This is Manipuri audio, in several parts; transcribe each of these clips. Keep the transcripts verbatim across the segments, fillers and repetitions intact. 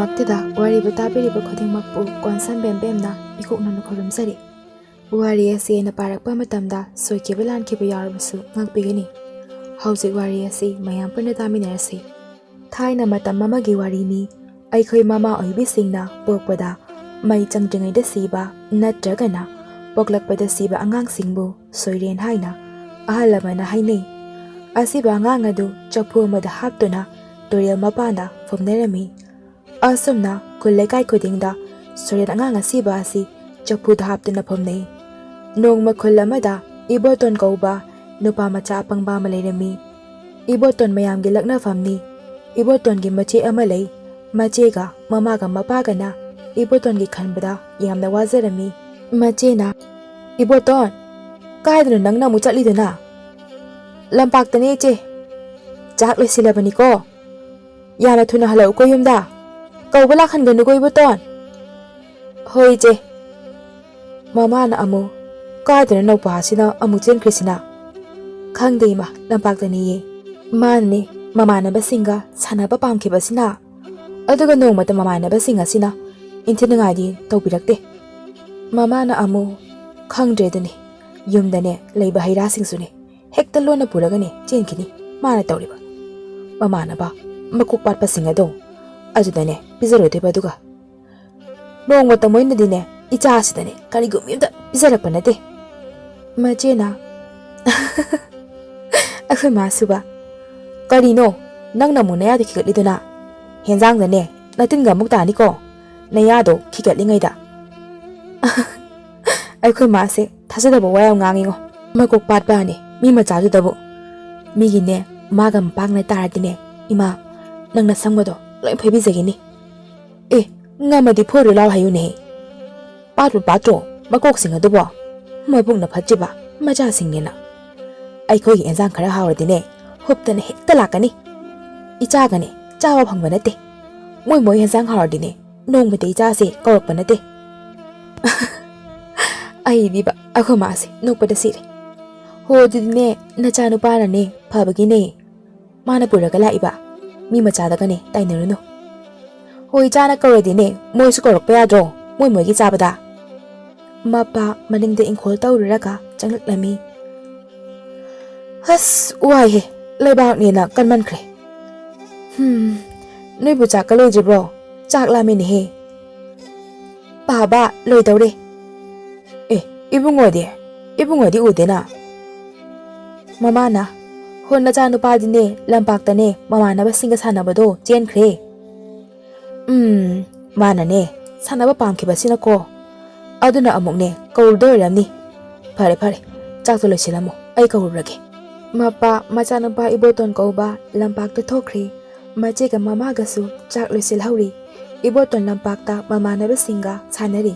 ꯍꯥꯞꯇꯗ ꯋꯥꯔꯤꯕꯨ ꯇꯥꯕꯤꯔꯤꯕ ꯈꯨꯗꯤꯡꯃꯛꯄꯨ ꯀꯣꯟꯁꯝ ꯕꯦꯝꯕꯦꯝꯅ ꯏꯀꯣꯛꯅꯅ ꯈꯨꯔꯨꯝꯖꯔꯤ꯫ ꯋꯥꯔꯤ ꯑꯁꯤ ꯑꯩꯅ ꯄꯥꯔꯛꯄ ꯃꯇꯝꯗ ꯁꯣꯏꯈꯤꯕ ꯂꯥꯟꯈꯤꯕ ꯌꯥꯎꯔꯕꯁꯨ ꯉꯥꯛꯄꯤꯒꯅꯤ꯫ ꯍꯧꯖꯤꯛ ꯋꯥꯔꯤ ꯑꯁꯤ ꯃꯌꯥꯝ ꯄꯨꯟꯅ ꯇꯥꯃꯤꯟꯅꯔꯁꯤ꯫ ꯊꯥꯏꯅ ꯃꯇꯝ ꯑꯃꯒꯤ ꯋꯥꯔꯤꯅꯤ꯫ ꯑꯩꯈꯣꯏ ꯃꯃꯥ ꯑꯣꯏꯕꯤꯁꯤꯡꯅ ꯄꯣꯛꯄꯗ ꯃꯩ ꯆꯪꯗ꯭ꯔꯤꯉꯩꯗ ꯁꯤꯕ ꯅꯠꯇ꯭ꯔꯒꯅ ꯄꯣꯛꯂꯛꯄꯗ ꯁꯤꯕ ꯑꯉꯥꯡꯁꯤꯡꯕꯨ ꯁꯣꯏꯔꯦꯟ ꯍꯥꯏꯅ ꯑꯍꯜ ꯂꯃꯟꯅ ꯍꯥꯏꯅꯩ꯫ ꯑꯁꯤꯕ ꯑꯉꯥꯡ ꯑꯗꯨ ꯆꯐꯨ ꯑꯃꯗ ꯍꯥꯞꯇꯨꯅ ꯇꯨꯔꯦꯜ ꯃꯄꯥꯟꯗ ꯐꯨꯝꯅꯔꯝꯃꯤ꯫ ꯑꯁꯨꯝꯅ ꯈꯨꯜ ꯂꯩꯀꯥꯏ ꯈꯨꯗꯤꯡꯗ ꯁꯣꯏꯔꯦꯟ ꯑꯉꯥꯡ ꯑꯁꯤꯕ ꯑꯁꯤ ꯆꯐꯨꯗ ꯍꯥꯞꯇꯨꯅ ꯐꯨꯝꯅꯩ꯫ ꯅꯣꯡꯃ ꯈꯨꯜ ꯑꯃꯗ ꯏꯕꯣꯇꯣꯟ ꯀꯧꯕ ꯅꯨꯄꯥ ꯃꯆꯥ ꯑꯄꯪꯕ ꯑꯃ ꯂꯩꯔꯝꯃꯤ꯫ ꯏꯕꯣꯇꯣꯟ ꯃꯌꯥꯝꯒꯤ ꯂꯛꯅꯐꯝꯅꯤ꯫ ꯏꯕꯣꯇꯣꯟꯒꯤ ꯃꯆꯦ ꯑꯃ ꯂꯩ꯫ ꯃꯆꯦꯒ ꯃꯃꯥꯒ ꯃꯄꯥꯒꯅ ꯏꯕꯣꯇꯣꯟꯒꯤ ꯈꯟꯕꯗ ꯌꯥꯝꯅ ꯋꯥꯖꯔꯝꯃꯤ꯫ ꯃꯆꯦꯅ, "ꯏꯕꯣꯇꯣꯟ, ꯀꯥꯏꯗꯅꯣ ꯅꯪꯅ ꯑꯃꯨꯛ ꯆꯠꯂꯤꯗꯨꯅ?" "ꯂꯝꯄꯥꯛꯇꯅꯦ, ꯏꯆꯦ꯫ ꯆꯥꯛ ꯂꯣꯏꯁꯤꯜꯂꯕꯅꯤꯀꯣ꯫ ꯌꯥꯝꯅ ꯊꯨꯅ ꯍꯜꯂꯛꯎꯀꯣ ꯌꯨꯝꯗ꯫ ꯀꯧꯕ ꯂꯥꯛꯍꯟꯒꯅꯨꯀꯣ, ꯏꯕꯣꯇꯣꯟ꯫" "ꯍꯣꯏ, ꯏꯆꯦ꯫" ꯃꯃꯥꯅ ꯑꯃꯨꯛ, "ꯀꯥꯏꯗꯅꯣ ꯅꯧꯄꯥꯁꯤꯅ ꯑꯃꯨꯛ ꯆꯦꯟꯈ꯭ꯔꯤꯁꯤꯅ?" "ꯈꯪꯗꯦ, ꯏꯃꯥ, ꯂꯝꯄꯥꯛꯇꯅꯤꯌꯦ꯫ ꯃꯥꯅꯅꯦ ꯃꯃꯥꯟꯅꯕꯁꯤꯡꯒ ꯁꯥꯟꯅꯕ ꯄꯥꯝꯈꯤꯕꯁꯤꯅ꯫ ꯑꯗꯨꯒ ꯅꯣꯡꯃꯇ ꯃꯃꯥꯟꯅꯕꯁꯤꯡ ꯑꯁꯤꯅ ꯏꯟꯊꯤꯅꯤꯡꯉꯥꯏꯗꯤ ꯇꯧꯕꯤꯔꯛꯇꯦ꯫" ꯃꯃꯥꯅ ꯑꯃꯨꯛ, "ꯈꯪꯗ꯭ꯔꯦ ꯑꯗꯨꯅꯤ꯫ ꯌꯨꯝꯗꯅꯦ ꯂꯩꯕ ꯍꯩ ꯔꯥꯁꯤꯡꯁꯨꯅꯦ ꯍꯦꯛꯇ ꯂꯣꯟꯅ ꯄꯨꯔꯒꯅꯦ ꯆꯦꯟꯈꯤꯅꯤ ꯃꯥꯅ ꯇꯧꯔꯤꯕ꯫ ꯃꯃꯥꯟꯅꯕ ꯃꯀꯣꯛ ꯄꯥꯠꯄꯁꯤꯡ ꯑꯗꯣ ꯑꯗꯨꯗꯅꯦ ꯄꯤꯖꯔꯨꯗꯣꯏꯕ, ꯑꯗꯨꯒ ꯅꯣꯡꯃꯇ ꯃꯣꯏꯅꯗꯤꯅꯦ ꯏꯆꯥꯁꯤꯗꯅꯦ ꯀꯔꯤꯒꯨꯝꯕ ꯑꯝꯇ ꯄꯤꯖꯔꯛꯄ ꯅꯠꯇꯦ꯫" ꯃꯆꯦꯅ, "ꯑꯩꯈꯣꯏ ꯃꯥꯁꯨꯕ, ꯀꯔꯤꯅꯣ ꯅꯪꯅ ꯑꯃꯨꯛ ꯅꯌꯥꯗ ꯈꯤꯒꯠꯂꯤꯗꯨꯅ? ꯍꯦꯟꯖꯥꯡꯗꯅꯦ ꯅꯇꯤꯟꯒ ꯑꯃꯨꯛ ꯇꯥꯅꯤꯀꯣ, ꯅꯌꯥꯗꯣ ꯈꯤꯒꯠꯂꯤꯉꯩꯗ꯫" ꯑꯩꯈꯣꯏ ꯃꯥꯁꯦ ꯊꯥꯖꯗꯕ ꯋꯥ ꯌꯥꯝ ꯉꯥꯡꯉꯤꯉꯣ꯫ ꯃꯀꯣꯛ ꯄꯥꯠꯄꯅꯦ ꯃꯤ ꯃꯆꯥꯗꯨꯗꯕꯨ꯫ ꯃꯤꯒꯤꯅꯦ ꯃꯥꯒ ꯃꯄꯥꯒꯅ ꯇꯥꯔꯗꯤꯅꯦ, ꯏꯃꯥ, ꯅꯪ ꯅꯁꯝꯒꯗꯣ ꯂꯣꯏ ꯐꯣꯏꯕꯤꯖꯒꯤꯅꯤ꯫ ꯑꯦ, ꯉꯝꯃꯗꯤ ꯐꯣꯏꯔꯨ ꯂꯥꯎ ꯍꯥꯏꯌꯨꯅꯦꯍꯦ꯫ ꯄꯥꯠꯄꯨ ꯄꯥꯠꯇ꯭ꯔꯣ ꯃꯀꯣꯛꯁꯤꯡ ꯑꯗꯨꯕꯣ? ꯃꯕꯨꯛꯅ ꯐꯠꯇ꯭ꯔꯤꯕ ꯃꯆꯥꯁꯤꯡꯅꯦꯅ꯫ ꯑꯩꯈꯣꯏꯒꯤ ꯑꯦꯟꯖꯥꯡ ꯈꯔ ꯍꯥꯎꯔꯗꯤꯅꯦ, ꯍꯨꯞꯇꯅ ꯍꯦꯛꯇ ꯂꯥꯛꯀꯅꯤ꯫ ꯏꯆꯥꯒꯅꯦ ꯆꯥꯕ ꯐꯪꯕ ꯅꯠꯇꯦ꯫ ꯃꯣꯏ ꯃꯣꯏ ꯑꯦꯟꯖꯥꯡ ꯍꯥꯎꯔꯗꯤꯅꯦ, ꯅꯣꯡꯃꯇ ꯏꯆꯥꯁꯦ ꯀꯧꯔꯛꯄ ꯅꯠꯇꯦ꯫ ꯑꯩꯗꯤꯕ ꯑꯩꯈꯣꯏ ꯃꯥꯁꯦ ꯅꯣꯛꯄꯗ ꯁꯤꯔꯦ꯫ ꯍꯣ, ꯑꯗꯨꯗꯤꯅꯦ, ꯅꯆꯥꯅꯨꯄꯥꯅꯅꯦ ꯐꯕꯒꯤꯅꯦ ꯃꯥꯅ ꯄꯨꯔꯒ ꯂꯥꯛꯏꯕ꯫ ꯃꯤ ꯃꯆꯥꯗꯒꯅꯦ ꯇꯥꯏꯅꯔꯨꯅꯨ꯫ ꯍꯣꯏ, ꯆꯥꯅ ꯀꯧꯔꯗꯤꯅꯦ, ꯃꯣꯏꯁꯨ ꯀꯧꯔꯛꯄ ꯌꯥꯗ꯭ꯔꯣ? ꯃꯣꯏ ꯃꯣꯏꯒꯤ ꯆꯥꯕꯗ꯫ ꯃꯄꯥ ꯃꯅꯤꯡꯗ ꯏꯪꯈꯣꯜ ꯇꯧꯔꯨꯔꯒ ꯆꯪꯂꯛꯂꯝꯃꯤ꯫ "ꯑꯁ, ꯋꯥꯏꯍꯦ, ꯂꯩꯕꯥꯛꯅꯦꯅ ꯀꯟꯃꯟꯈ꯭ꯔꯦ꯫ ꯍꯝ, ꯅꯣꯏꯕꯨ ꯆꯥꯛꯀ ꯂꯣꯏꯗ꯭ꯔꯤꯕ꯭ꯔꯣ? ꯆꯥꯛ ꯂꯥꯝꯃꯦꯅꯦꯍꯦ꯫ ꯄꯥꯕ ꯂꯣꯏꯗꯧꯔꯦ꯫ ꯑꯦ, ꯏꯕꯨꯡꯉꯣꯗꯤ? ꯏꯕꯨꯡꯉꯣꯗꯤ ꯎꯗꯦꯅ?" ꯃꯃꯥꯅ, "ꯍꯣ, ꯅꯆꯥꯅꯨꯄꯥꯗꯤꯅꯦ, ꯂꯝꯄꯥꯛꯇꯅꯦ, ꯃꯃꯥꯟꯅꯕꯁꯤꯡꯒ ꯁꯥꯟꯅꯕꯗꯣ ꯆꯦꯟꯈ꯭ꯔꯦ꯫ ꯎꯝ, ꯃꯥꯅꯅꯦ, ꯁꯥꯟꯅꯕ ꯄꯥꯝꯈꯤꯕꯁꯤꯅꯀꯣ꯫ ꯑꯗꯨꯅ ꯑꯃꯨꯛꯅꯦ, ꯀꯧꯔꯨꯗꯣꯏ ꯑꯣꯏꯔꯝꯅꯤ꯫ ꯐꯔꯦ, ꯐꯔꯦ, ꯆꯥꯛꯇꯣ ꯂꯣꯏꯁꯤꯜꯂꯝꯃꯣ, ꯑꯩ ꯀꯧꯔꯨꯔꯒꯦ꯫" ꯃꯄꯥ ꯃꯆꯥꯅꯨꯄꯥ ꯏꯕꯣꯇꯣꯟ ꯀꯧꯕ ꯂꯝꯄꯥꯛꯇ ꯊꯣꯛꯈ꯭ꯔꯦ꯫ ꯃꯆꯦꯒ ꯃꯃꯥꯒꯁꯨ ꯆꯥꯛ ꯂꯣꯏꯁꯤꯜꯍꯧꯔꯤ꯫ ꯏꯕꯣꯇꯣꯟ ꯂꯝꯄꯥꯛꯇ ꯃꯃꯥꯟꯅꯕꯁꯤꯡꯒ ꯁꯥꯟꯅꯔꯤ꯫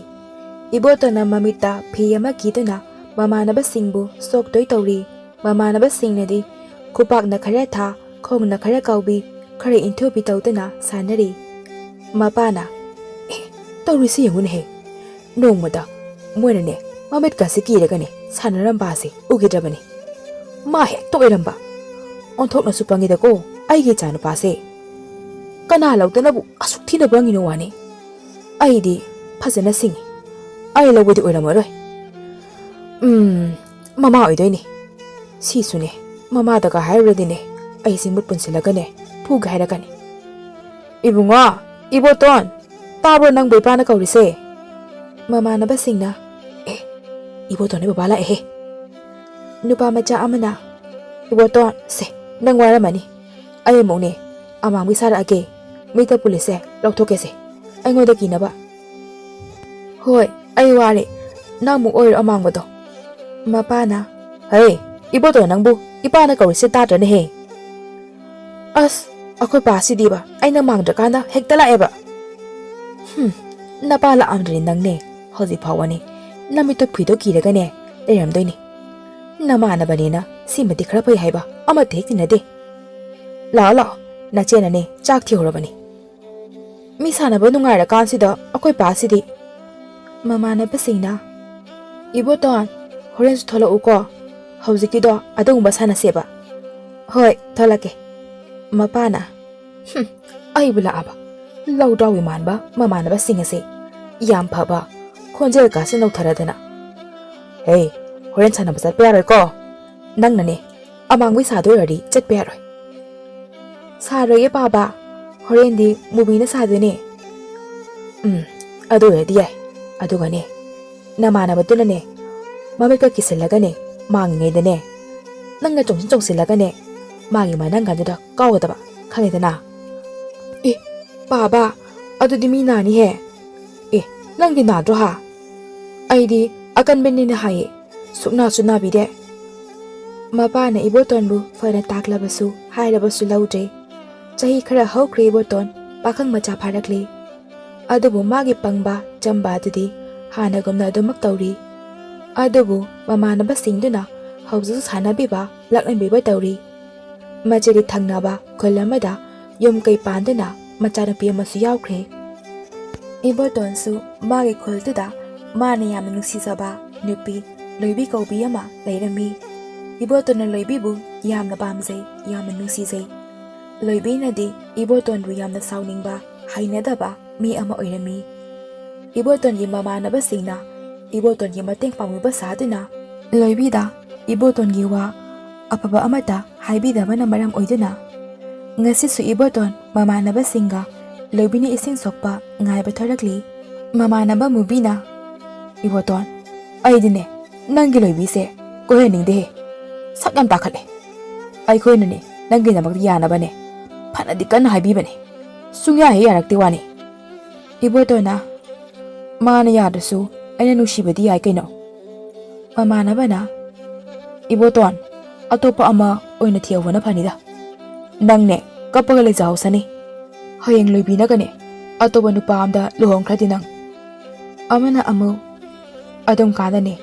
ꯏꯕꯣꯇꯣꯟꯅ ꯃꯃꯤꯠꯇ ꯐꯤ ꯑꯃ ꯀꯤꯗꯨꯅ ꯃꯃꯥꯟꯅꯕꯁꯤꯡꯕꯨ ꯁꯣꯛꯇꯣꯏ ꯇꯧꯔꯤ꯫ ꯃꯃꯥꯟꯅꯕꯁꯤꯡꯅꯗꯤ ꯈꯨꯄꯥꯛꯅ ꯈꯔ ꯊꯥ, ꯈꯣꯡꯅ ꯈꯔ ꯀꯥꯎꯕꯤ, ꯈꯔ ꯏꯟꯊꯨꯕꯤ ꯇꯧꯗꯨꯅ ꯁꯥꯟꯅꯔꯤ꯫ ꯃꯄꯥꯅ, "ꯑꯦ, ꯇꯧꯔꯤꯁꯤ ꯌꯦꯡꯉꯨꯅꯦꯍꯦ꯫ ꯅꯣꯡꯃꯗ ꯃꯣꯏꯅꯅꯦ, ꯃꯃꯤꯠꯀꯁꯤ ꯀꯤꯔꯒꯅꯦ ꯁꯥꯟꯅꯔꯝꯕ ꯑꯁꯦ ꯎꯈꯤꯗ꯭ꯔꯕꯅꯤ꯫ ꯃꯥ ꯍꯦꯛꯇ ꯑꯣꯏꯔꯝꯕ꯫ ꯑꯣꯟꯊꯣꯛꯅꯁꯨ ꯄꯪꯉꯤꯗꯀꯣ ꯑꯩꯒꯤ ꯏꯆꯥꯅꯨꯄꯥꯁꯦ꯫ ꯀꯅꯥ ꯂꯧꯗꯅꯕꯨ ꯑꯁꯨꯛ ꯊꯤꯅ ꯄꯪꯉꯤꯅꯣ ꯋꯥꯅꯤ꯫ ꯑꯩꯗꯤ ꯐꯖꯅ ꯁꯤꯡꯉꯤ꯫ ꯑꯩ ꯂꯧꯕꯗꯤ ꯑꯣꯏꯔꯝꯃꯔꯣꯏ꯫ ꯎꯝ, ꯃꯃꯥ ꯑꯣꯏꯗꯣꯏꯅꯤ꯫ ꯁꯤꯁꯨꯅꯦ, ꯃꯃꯥꯗꯒ ꯍꯥꯏꯔꯨꯔꯗꯤꯅꯦ, ꯑꯩꯁꯦ ꯃꯨꯠ ꯄꯨꯟꯁꯤꯜꯂꯒꯅꯦ ꯐꯨꯒꯦ ꯍꯥꯏꯔꯛꯀꯅꯤ꯫" "ꯏꯕꯨꯡꯉꯣ, ꯏꯕꯣꯇꯣꯟ, ꯇꯥꯕ꯭ꯔꯣ ꯅꯪꯕꯨ ꯏꯄꯥꯅ ꯀꯧꯔꯤꯁꯦ?" ꯃꯃꯥꯟꯅꯕꯁꯤꯡꯅ, "ꯑꯦ, ꯏꯕꯣꯇꯣꯟ, ꯅꯣꯏ ꯕꯕꯥ ꯂꯥꯛꯑꯦꯍꯦ꯫" ꯅꯨꯄꯥ ꯃꯆꯥ ꯑꯃꯅ, "ꯏꯕꯣꯇꯣꯟ, ꯁꯦ, ꯅꯪ ꯋꯥꯔꯝꯃꯅꯤ꯫ ꯑꯩ ꯑꯃꯨꯛꯅꯦ, ꯑꯃꯥꯡꯕꯤ ꯁꯥꯔꯛꯑꯒꯦ꯫ ꯃꯤꯠꯇ ꯄꯨꯜꯂꯤꯁꯦ ꯂꯧꯊꯣꯛꯀꯦꯁꯦ, ꯑꯩꯉꯣꯟꯗ ꯀꯤꯅꯕ꯫" "ꯍꯣꯏ, ꯑꯩ ꯋꯥꯔꯦ꯫ ꯅꯪ ꯑꯃꯨꯛ ꯑꯣꯏꯔꯣ ꯑꯃꯥꯡꯕꯗꯣ꯫" ꯃꯄꯥꯅ, "ꯍꯩ, ꯏꯕꯣꯇꯣꯟ, ꯅꯪꯕꯨ ꯏꯄꯥꯅ ꯀꯧꯔꯤꯁꯦ ꯇꯥꯗ꯭ꯔꯅꯦꯍꯦ?" "ꯑꯁ, ꯑꯩꯈꯣꯏ ꯄꯥꯁꯤꯗꯤꯕ ꯑꯩꯅ ꯃꯥꯡꯗ꯭ꯔꯀꯥꯟꯗ ꯍꯦꯛꯇ ꯂꯥꯛꯑꯦꯕ꯫" "ꯍꯨꯝ, ꯅꯄꯥ ꯂꯥꯛꯑꯝꯗ꯭ꯔꯗꯤ ꯅꯪꯅꯦ ꯍꯧꯖꯤꯛ ꯐꯥꯎꯕꯅꯦ ꯅꯃꯤꯠꯇꯣ ꯐꯤꯗꯣ ꯀꯤꯔꯒꯅꯦ ꯂꯩꯔꯝꯗꯣꯏꯅꯤ꯫ ꯅꯃꯥꯟꯅꯕꯅꯦꯅ ꯁꯤꯃꯗꯤ ꯈꯔ ꯐꯩ ꯍꯥꯏꯕ ꯑꯃꯠꯇ ꯍꯦꯛ ꯊꯦꯡꯅꯗꯦ꯫ ꯂꯥꯛꯑꯣ, ꯂꯥꯛꯑꯣ, ꯅꯆꯦꯅꯅꯦ ꯆꯥꯛ ꯊꯤꯍꯧꯔꯕꯅꯤ꯫ ꯃꯤ ꯁꯥꯟꯅꯕ ꯅꯨꯡꯉꯥꯏꯔꯀꯥꯟꯁꯤꯗ ꯑꯩꯈꯣꯏ ꯄꯥꯁꯤꯗꯤ꯫" ꯃꯃꯥꯟꯅꯕꯁꯤꯡꯅ, "ꯏꯕꯣꯇꯣꯟ, ꯍꯣꯔꯦꯟꯁꯨ ꯊꯣꯛꯂꯛꯎꯀꯣ꯫ ꯍꯧꯖꯤꯛꯀꯤꯗꯣ ꯑꯗꯨꯒꯨꯝꯕ ꯁꯥꯟꯅꯁꯦꯕ꯫" "ꯍꯣꯏ, ꯊꯣꯛꯂꯛꯀꯦ꯫" ꯃꯄꯥꯅ, "ꯍꯨꯝ, ꯑꯩꯕꯨ ꯂꯥꯛꯑꯕ? ꯂꯧꯗ꯭ꯔꯥꯎꯕꯤ ꯃꯥꯟꯕ ꯃꯃꯥꯟꯅꯕꯁꯤꯡ ꯑꯁꯦ꯫ ꯌꯥꯝ ꯐꯕ ꯈꯣꯟꯖꯦꯜ ꯀꯥꯁꯦ ꯅꯧꯊꯔꯗꯅ, "ꯍꯦ, ꯍꯣꯔꯦꯟ ꯁꯥꯟꯅꯕ ꯆꯠꯄ ꯌꯥꯔꯣꯏꯀꯣ꯫ ꯅꯪꯅꯅꯦ ꯑꯃꯥꯡꯕꯤ ꯁꯥꯗꯣꯏ ꯑꯣꯏꯔꯗꯤ ꯆꯠꯄ ꯌꯥꯔꯣꯏ꯫" "ꯁꯥꯔꯣꯏꯌꯦ ꯄꯥꯕ, ꯍꯣꯔꯦꯟꯗꯤ ꯃꯨꯕꯤꯅ ꯁꯥꯗꯣꯏꯅꯦ꯫" "ꯎꯝ, ꯑꯗꯨ ꯑꯣꯏꯔꯗꯤ ꯌꯥꯏ꯫ ꯑꯗꯨꯒꯅꯦ, ꯅꯃꯥꯟꯅꯕꯗꯨꯅꯅꯦ ꯃꯃꯤꯠꯀ ꯀꯤꯁꯤꯜꯂꯒꯅꯦ ꯃꯥꯡꯉꯤꯉꯩꯗꯅꯦ ꯅꯪꯅ ꯆꯣꯡꯁꯤꯟ ꯆꯣꯡꯁꯤꯜꯂꯒꯅꯦ ꯃꯥꯒꯤ ꯃꯅꯪꯒꯟꯗꯨꯗ ꯀꯥꯎꯒꯗꯕ, ꯈꯪꯉꯦꯗꯅ?" "ꯑꯦ, ꯄꯥꯕ, ꯑꯗꯨꯗꯤ ꯃꯤ ꯅꯥꯅꯤꯍꯦ꯫" "ꯑꯦ, ꯅꯪꯗꯤ ꯅꯥꯗ꯭ꯔꯣ ꯍꯥ?" "ꯑꯩꯗꯤ ꯑꯀꯟꯕꯅꯤꯅ ꯍꯥꯏꯌꯦ, ꯁꯨꯛꯅꯥꯁꯨ ꯅꯥꯕꯤꯗꯦ꯫" ꯃꯄꯥꯅ ꯏꯕꯣꯇꯣꯟꯕꯨ ꯐꯅ ꯇꯥꯛꯂꯕꯁꯨ, ꯍꯥꯏꯔꯕꯁꯨ ꯂꯧꯗ꯭ꯔꯦ꯫ ꯆꯍꯤ ꯈꯔ ꯍꯧꯈ꯭ꯔꯦ ꯏꯕꯣꯇꯣꯟ ꯄꯥꯈꯪ ꯃꯆꯥ ꯐꯥꯔꯛꯂꯦ꯫ ꯑꯗꯨꯕꯨ ꯃꯥꯒꯤ ꯄꯪꯕ ꯆꯝꯕ ꯑꯗꯨꯗꯤ ꯍꯥꯟꯅꯒꯨꯝꯅ ꯑꯗꯨꯃꯛ ꯇꯧꯔꯤ꯫ ꯑꯗꯨꯕꯨ ꯃꯃꯥꯟꯅꯕꯁꯤꯡꯗꯨꯅ ꯍꯧꯖꯤꯛꯁꯨ ꯁꯥꯟꯅꯕꯤꯕ, ꯂꯥꯛꯅꯕꯤꯕ ꯇꯧꯔꯤ꯫ ꯃꯆꯦꯗꯤ ꯊꯪꯅꯕ ꯈꯨꯜ ꯑꯃꯗ ꯌꯨꯝ ꯀꯩ ꯄꯥꯟꯗꯨꯅ ꯃꯆꯥꯅꯨꯄꯤ ꯑꯃꯁꯨ ꯌꯥꯎꯈ꯭ꯔꯦ꯫ ꯏꯕꯣꯇꯣꯟꯁꯨ ꯃꯥꯒꯤ ꯈꯨꯜꯗꯨꯗ ꯃꯥꯅ ꯌꯥꯝꯅ ꯅꯨꯡꯁꯤꯖꯕ ꯅꯨꯄꯤ ꯂꯣꯏꯕꯤ ꯀꯧꯕꯤ ꯑꯃ ꯂꯩꯔꯝꯃꯤ꯫ ꯏꯕꯣꯇꯣꯟꯅ ꯂꯣꯏꯕꯤꯕꯨ ꯌꯥꯝꯅ ꯄꯥꯝꯖꯩ, ꯌꯥꯝꯅ ꯅꯨꯡꯁꯤꯖꯩ꯫ ꯂꯣꯏꯕꯤꯅꯗꯤ ꯏꯕꯣꯇꯣꯟꯕꯨ ꯌꯥꯝꯅ ꯁꯥꯎꯅꯤꯡꯕ, ꯍꯩꯅꯗꯕ ꯃꯤ ꯑꯃ ꯑꯣꯏꯔꯝꯃꯤ꯫ ꯏꯕꯣꯇꯣꯟꯒꯤ ꯃꯃꯥꯟꯅꯕꯁꯤꯡꯅ ꯏꯕꯣꯇꯣꯟꯒꯤ ꯃꯇꯦꯡ ꯄꯥꯡꯕꯤꯕ ꯁꯥꯗꯨꯅ ꯂꯣꯏꯕꯤꯗ ꯏꯕꯣꯇꯣꯟꯒꯤ ꯋꯥ ꯑꯐꯕ ꯑꯃꯠꯇ ꯍꯥꯏꯕꯤꯗꯕꯅ ꯃꯔꯝ ꯑꯣꯏꯗꯨꯅ ꯉꯁꯤꯁꯨ ꯏꯕꯣꯇꯣꯟ ꯃꯃꯥꯟꯅꯕꯁꯤꯡꯒ ꯂꯣꯏꯕꯤꯅ ꯏꯁꯤꯡ ꯁꯣꯛꯄ ꯉꯥꯏꯕ ꯊꯣꯔꯛꯂꯤ꯫ ꯃꯃꯥꯟꯅꯕ ꯃꯨꯕꯤꯅ, "ꯏꯕꯣꯇꯣꯟ, ꯑꯩꯗꯤꯅꯦ ꯅꯪꯒꯤ ꯂꯣꯏꯕꯤꯁꯦ ꯀꯣꯏꯍꯟꯅꯤꯡꯗꯦꯍꯦ꯫ ꯁꯛ ꯌꯥꯝ ꯇꯥꯈꯠꯂꯦ꯫ ꯑꯩꯈꯣꯏꯅꯅꯦ ꯅꯪꯒꯤꯗꯃꯛꯇ ꯌꯥꯅꯕꯅꯦ ꯐꯅꯗꯤ ꯀꯟꯅ ꯍꯥꯏꯕꯤꯕꯅꯦ꯫ ꯁꯨꯡꯌꯥ ꯍꯦꯛ ꯌꯥꯔꯛꯇꯦ ꯋꯥꯅꯤ꯫" ꯏꯕꯣꯇꯣꯟꯅ, "ꯃꯥꯅ ꯌꯥꯗ꯭ꯔꯁꯨ ꯑꯩꯅ ꯅꯨꯡꯁꯤꯕꯗꯤ ꯌꯥꯏ ꯀꯩꯅꯣ꯫" ꯃꯃꯥꯟꯅꯕꯅ, "ꯏꯕꯣꯇꯣꯟ, ꯑꯇꯣꯞꯄ ꯑꯃ ꯑꯣꯏꯅ ꯊꯤꯍꯧꯕꯅ ꯐꯅꯤꯗ꯫ ꯅꯪꯅꯦ ꯀꯞꯄꯒ ꯂꯩꯖꯍꯧꯁꯅꯤ꯫ ꯍꯌꯦꯡ ꯂꯣꯏꯕꯤꯅꯒꯅꯦ ꯑꯇꯣꯞꯄ ꯅꯨꯄꯥ ꯑꯝꯗ ꯂꯨꯍꯣꯡꯈ꯭ꯔꯗꯤ ꯅꯪ꯫" ꯑꯃꯅ ꯑꯃꯨꯛ, "ꯑꯗꯨꯝ ꯀꯥꯟꯗꯅꯦ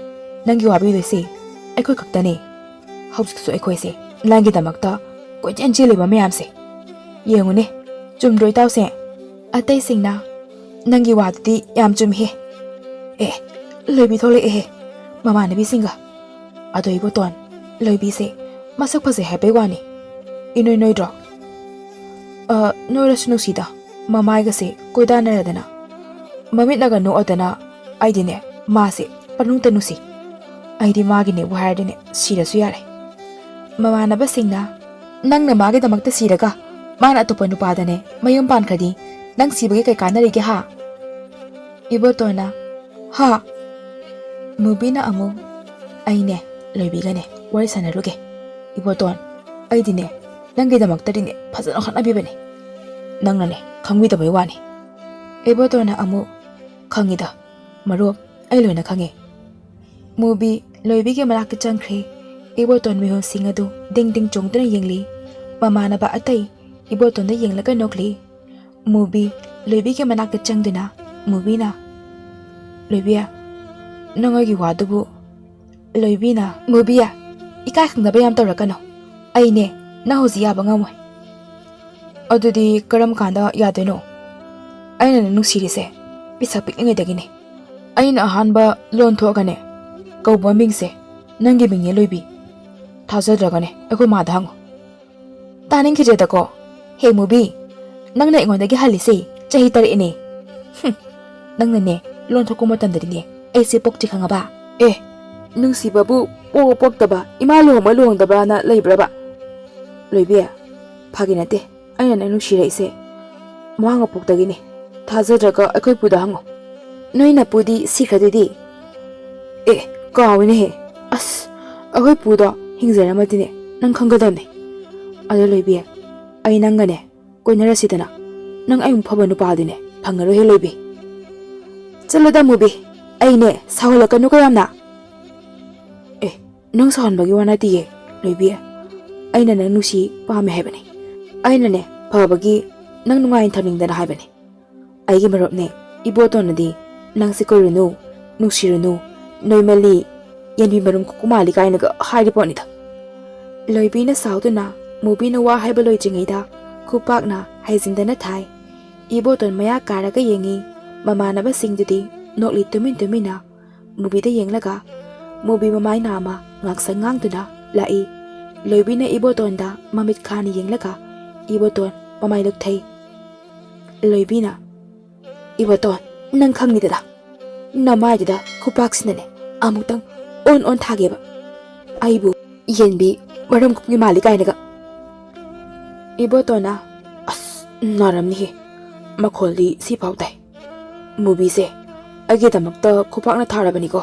ꯅꯪꯒꯤ ꯋꯥꯕꯤꯗꯣꯏꯁꯤ ꯑꯩꯈꯣꯏ ꯈꯛꯇꯅꯦ꯫ ꯍꯧꯖꯤꯛꯁꯨ ꯑꯩꯈꯣꯏꯁꯦ ꯅꯪꯒꯤꯗꯃꯛꯇ ꯀꯣꯏꯆꯦꯟ ꯆꯦꯜꯂꯤꯕ ꯃꯌꯥꯝꯁꯦ ꯌꯦꯡꯉꯨꯅꯦ, ꯆꯨꯝꯗ꯭ꯔꯣ ꯏꯇꯥꯎꯁꯦ?" ꯑꯇꯩꯁꯤꯡꯅ, "ꯅꯪꯒꯤ ꯋꯥꯗꯨꯗꯤ ꯌꯥꯝ ꯆꯨꯝꯃꯤꯍꯦ꯫ ꯑꯦ, ꯂꯣꯏꯕꯤ ꯊꯣꯛꯂꯛꯑꯦꯍꯦ ꯃꯃꯥꯟꯅꯕꯤꯁꯤꯡꯒ꯫ ꯑꯗꯣ ꯏꯕꯣꯇꯣꯟ, ꯂꯣꯏꯕꯤꯁꯦ ꯃꯁꯛ ꯐꯖꯩ ꯍꯥꯏꯕꯩ ꯋꯥꯅꯤ, ꯏꯅꯣꯏ ꯅꯣꯏꯗ꯭ꯔꯣ?" "ꯑ, ꯅꯣꯏꯔꯁꯨ ꯅꯨꯡꯁꯤꯗ, ꯃꯃꯥꯏꯒꯁꯦ ꯀꯣꯏꯗꯥꯅꯔꯗꯅ, ꯃꯃꯤꯠꯅꯒ ꯅꯣꯛꯑꯗꯅ, ꯑꯩꯗꯤꯅꯦ ꯃꯥꯁꯦ ꯄꯅꯨꯡꯇ ꯅꯨꯡꯁꯤ꯫ ꯑꯩꯗꯤ ꯃꯥꯒꯤꯅꯦꯕꯨ ꯍꯥꯏꯔꯗꯤꯅꯦ ꯁꯤꯔꯁꯨ ꯌꯥꯔꯦ꯫ ꯃꯃꯥꯟꯅꯕꯁꯤꯡꯅ, "ꯅꯪꯅ ꯃꯥꯒꯤꯗꯃꯛꯇ ꯁꯤꯔꯒ ꯃꯥꯅ ꯑꯇꯣꯞꯄ ꯅꯨꯄꯥꯗꯅꯦ ꯃꯌꯨꯝ ꯄꯥꯟꯈ꯭ꯔꯗꯤ ꯅꯪ ꯁꯤꯕꯒꯤ ꯀꯩ ꯀꯥꯟꯅꯔꯤꯒꯦ ꯍꯥ?" ꯏꯕꯣꯇꯣꯟꯅ, "ꯍꯥ?" ꯃꯨꯕꯤꯅ ꯑꯃꯨꯛ, "ꯑꯩꯅꯦ ꯂꯣꯏꯕꯤꯒꯅꯦ ꯋꯥꯔꯤ ꯁꯥꯟꯅꯔꯨꯒꯦ꯫ ꯏꯕꯣꯇꯣꯟ, ꯑꯩꯗꯤꯅꯦ ꯅꯪꯒꯤꯗꯃꯛꯇꯗꯤꯅꯦ ꯐꯖꯅ ꯍꯣꯠꯅꯕꯤꯕꯅꯦ꯫ ꯅꯪꯅꯅꯦ ꯈꯪꯕꯤꯗꯕꯩ ꯋꯥꯅꯤ꯫" ꯏꯕꯣꯇꯣꯟꯅ ꯑꯃꯨꯛ, "ꯈꯪꯉꯤꯗ ꯃꯔꯨꯞ, ꯑꯩ ꯂꯣꯏꯅ ꯈꯪꯉꯦ꯫" ꯃꯨꯕꯤ ꯂꯣꯏꯕꯤꯒꯤ ꯃꯅꯥꯛꯇ ꯆꯪꯈ꯭ꯔꯦ꯫ ꯏꯕꯣꯇꯣꯟ ꯃꯤꯍꯨꯟꯁꯤꯡ ꯑꯗꯨ ꯗꯤꯡ ꯗꯤꯡ ꯆꯣꯡꯗꯨꯅ ꯌꯦꯡꯂꯤ꯫ ꯃꯃꯥꯟꯅꯕ ꯑꯇꯩ ꯏꯕꯣꯇꯣꯟꯗ ꯌꯦꯡꯂꯒ ꯅꯣꯛꯂꯤ꯫ ꯃꯨꯕꯤ ꯂꯣꯏꯕꯤꯒꯤ ꯃꯅꯥꯛꯇ ꯆꯪꯗꯨꯅ ꯃꯨꯕꯤꯅ, "ꯂꯣꯏꯕꯤ, ꯅꯪ ꯑꯩꯒꯤ ꯋꯥꯗꯨꯕꯨ꯫" ꯂꯣꯏꯕꯤꯅ, "ꯃꯨꯕꯤ, ꯏꯀꯥꯏ ꯈꯪꯗꯕ ꯌꯥꯝ ꯇꯧꯔꯛꯀꯅꯨ꯫ ꯑꯩꯅꯦ ꯅꯪ ꯍꯧꯖꯤꯛ ꯌꯥꯕ ꯉꯝꯃꯣꯏ꯫" "ꯑꯗꯨꯗꯤ ꯀꯔꯝ ꯀꯥꯟꯗ ꯌꯥꯗꯣꯏꯅꯣ? ꯑꯩꯅ ꯅꯪ ꯅꯨꯡꯁꯤꯔꯤꯁꯦ ꯄꯤꯁꯛ ꯄꯤꯛꯂꯤꯉꯩꯗꯒꯤꯅꯦ꯫ ꯑꯩꯅ ꯑꯍꯥꯟꯕ ꯂꯣꯟ ꯊꯣꯛꯑꯒꯅꯦ ꯀꯧꯕ ꯃꯤꯡꯁꯦ ꯅꯪꯒꯤ ꯃꯤꯡꯅꯦ ꯂꯣꯏꯕꯤ꯫ ꯊꯥꯖꯗ꯭ꯔꯒꯅꯦ ꯑꯩꯈꯣꯏ ꯃꯥꯗ ꯍꯪꯉꯨ꯫" "ꯇꯥꯅꯤꯡꯈꯤꯗ꯭ꯔꯦꯗꯀꯣ꯫ ꯍꯦ ꯃꯨꯕꯤ, ꯅꯪꯅ ꯑꯩꯉꯣꯟꯗꯒꯤ ꯍꯜꯂꯤꯁꯦ ꯆꯍꯤ ꯇꯔꯦꯠꯅꯦ꯫ ꯍꯨꯝ, ꯅꯪꯅꯅꯦ ꯂꯣꯟ ꯊꯣꯛꯄ ꯃꯇꯝꯗꯗꯤꯅꯦ ꯑꯩꯁꯦ ꯄꯣꯛꯇ꯭ꯔꯤ ꯈꯪꯉꯕ?" "ꯑꯦ, ꯅꯨꯡꯁꯤꯕꯕꯨ ꯄꯣꯛꯄ ꯄꯣꯛꯇꯕ, ꯏꯃꯥ ꯂꯨꯍꯣꯡꯕ ꯂꯨꯍꯣꯡꯗꯕꯅ ꯂꯩꯕ꯭ꯔꯕ? ꯂꯣꯏꯕꯤ, ꯐꯥꯒꯤ ꯅꯠꯇꯦ꯫ ꯑꯩꯅ ꯅꯪ ꯅꯨꯡꯁꯤꯔꯛꯏꯁꯦ ꯃꯃꯥꯡ ꯃꯄꯣꯛꯇꯒꯤꯅꯦ꯫ ꯊꯥꯖꯗ꯭ꯔꯒ ꯑꯩꯈꯣꯏ ꯄꯨꯗ ꯍꯪꯉꯣ꯫" "ꯅꯣꯏ ꯅꯄꯨꯗꯤ ꯁꯤꯈ꯭ꯔꯗꯨꯗꯤ?" "ꯑꯦ, ꯀꯥꯎꯏꯅꯦꯍꯦ꯫ ꯑꯁ, ꯑꯩꯈꯣꯏ ꯄꯨꯗꯣ ꯍꯤꯡꯖꯔꯝꯃꯗꯤꯅꯦ ꯅꯪ ꯈꯪꯒꯗꯕꯅꯦ꯫ ꯑꯗꯣ ꯂꯣꯏꯕꯤ, ꯑꯩ ꯅꯪꯒꯅꯦ ꯀꯣꯏꯅꯔꯁꯤꯗꯅ꯫ ꯅꯪ ꯑꯩꯃꯨꯛ ꯐꯕ ꯅꯨꯄꯥꯗꯤꯅꯦ ꯐꯪꯉꯔꯣꯏꯍꯦ ꯂꯣꯏꯕꯤ꯫" "ꯆꯠꯂꯣꯗ ꯃꯨꯕꯤ, ꯑꯩꯅꯦ ꯁꯥꯎꯍꯜꯂꯛꯀꯅꯨꯀꯣ ꯌꯥꯝꯅ꯫" "ꯑꯦ, ꯅꯪ ꯁꯥꯎꯍꯟꯕꯒꯤ ꯋꯥ ꯅꯠꯇꯤꯌꯦ ꯂꯣꯏꯕꯤ꯫ ꯑꯩꯅ ꯅꯪ ꯅꯨꯡꯁꯤ ꯄꯥꯝꯃꯦ ꯍꯥꯏꯕꯅꯦ꯫ ꯑꯩꯅꯅꯦ ꯐꯕꯒꯤ ꯅꯪ ꯅꯨꯡꯉꯥꯏꯅ ꯊꯝꯅꯤꯡꯗꯅ ꯍꯥꯏꯕꯅꯦ꯫ ꯑꯩꯒꯤ ꯃꯔꯨꯞꯅꯦ, ꯏꯕꯣꯇꯣꯟꯅꯗꯤ ꯅꯪꯁꯦ ꯀꯣꯏꯔꯨꯅꯨ, ꯅꯨꯡꯁꯤꯔꯨꯅꯨ, ꯅꯣꯏꯃꯜꯂꯤ, ꯌꯦꯟꯕꯤ ꯃꯔꯨꯝ ꯀꯨꯀꯨ ꯃꯥꯜꯂꯤ ꯀꯥꯏꯅꯒ ꯍꯥꯏꯔꯤ ꯄꯣꯠꯅꯤꯗ꯫" ꯂꯣꯏꯕꯤꯅ ꯁꯥꯎꯗꯨꯅ ꯃꯨꯕꯤꯅ ꯋꯥ ꯍꯥꯏꯕ ꯂꯣꯏꯗ꯭ꯔꯤꯉꯩꯗ ꯈꯨꯄꯥꯛꯅ ꯍꯥꯏꯖꯤꯟꯗꯅ ꯊꯥꯏ꯫ ꯏꯕꯣꯇꯣꯟ ꯃꯌꯥ ꯀꯥꯔꯒ ꯌꯦꯡꯉꯤ꯫ ꯃꯃꯥꯟꯅꯕꯁꯤꯡꯗꯨꯗꯤ ꯅꯣꯛꯂꯤ ꯇꯨꯃꯤꯟ ꯇꯨꯃꯤꯟꯅ꯫ ꯃꯨꯕꯤꯗ ꯌꯦꯡꯂꯒ ꯃꯨꯕꯤ ꯃꯃꯥꯏ ꯅꯥꯝꯃ ꯉꯥꯡꯁꯪ ꯉꯥꯡꯗꯨꯅ ꯂꯥꯛꯏ꯫ ꯂꯣꯏꯕꯤꯅ ꯏꯕꯣꯇꯣꯟꯗ ꯃꯃꯤꯠ ꯈꯥꯅ ꯌꯦꯡꯂꯒ ꯏꯕꯣꯇꯣꯟ ꯃꯃꯥꯏ ꯂꯨꯛꯊꯩ꯫ ꯂꯣꯏꯕꯤꯅ, "ꯏꯕꯣꯇꯣꯟ, ꯅꯪ ꯈꯪꯉꯤꯗꯅ, ꯅꯃꯥꯏꯗꯨꯗ ꯈꯨꯄꯥꯛꯁꯤꯅꯅꯦ ꯑꯃꯨꯛꯇꯪ ꯑꯣꯟ ꯑꯣꯟ ꯊꯥꯒꯦꯕ꯫ ꯑꯩꯕꯨ ꯌꯦꯟꯕꯤ ꯃꯔꯝ ꯀꯨꯞꯀꯤ ꯃꯥꯜꯂꯤ" ꯀꯥꯏꯅꯒ꯫ ꯏꯕꯣꯇꯣꯟꯅ, "ꯑꯁ, ꯅꯥꯔꯝꯅꯤꯍꯦ꯫ ꯃꯈꯣꯜꯗꯤ ꯁꯤꯐꯥꯎ ꯇꯥꯏ꯫ ꯃꯨꯕꯤꯁꯦ ꯑꯩꯒꯤꯗꯃꯛꯇ ꯈꯨꯄꯥꯛꯅ ꯊꯥꯔꯕꯅꯤꯀꯣ꯫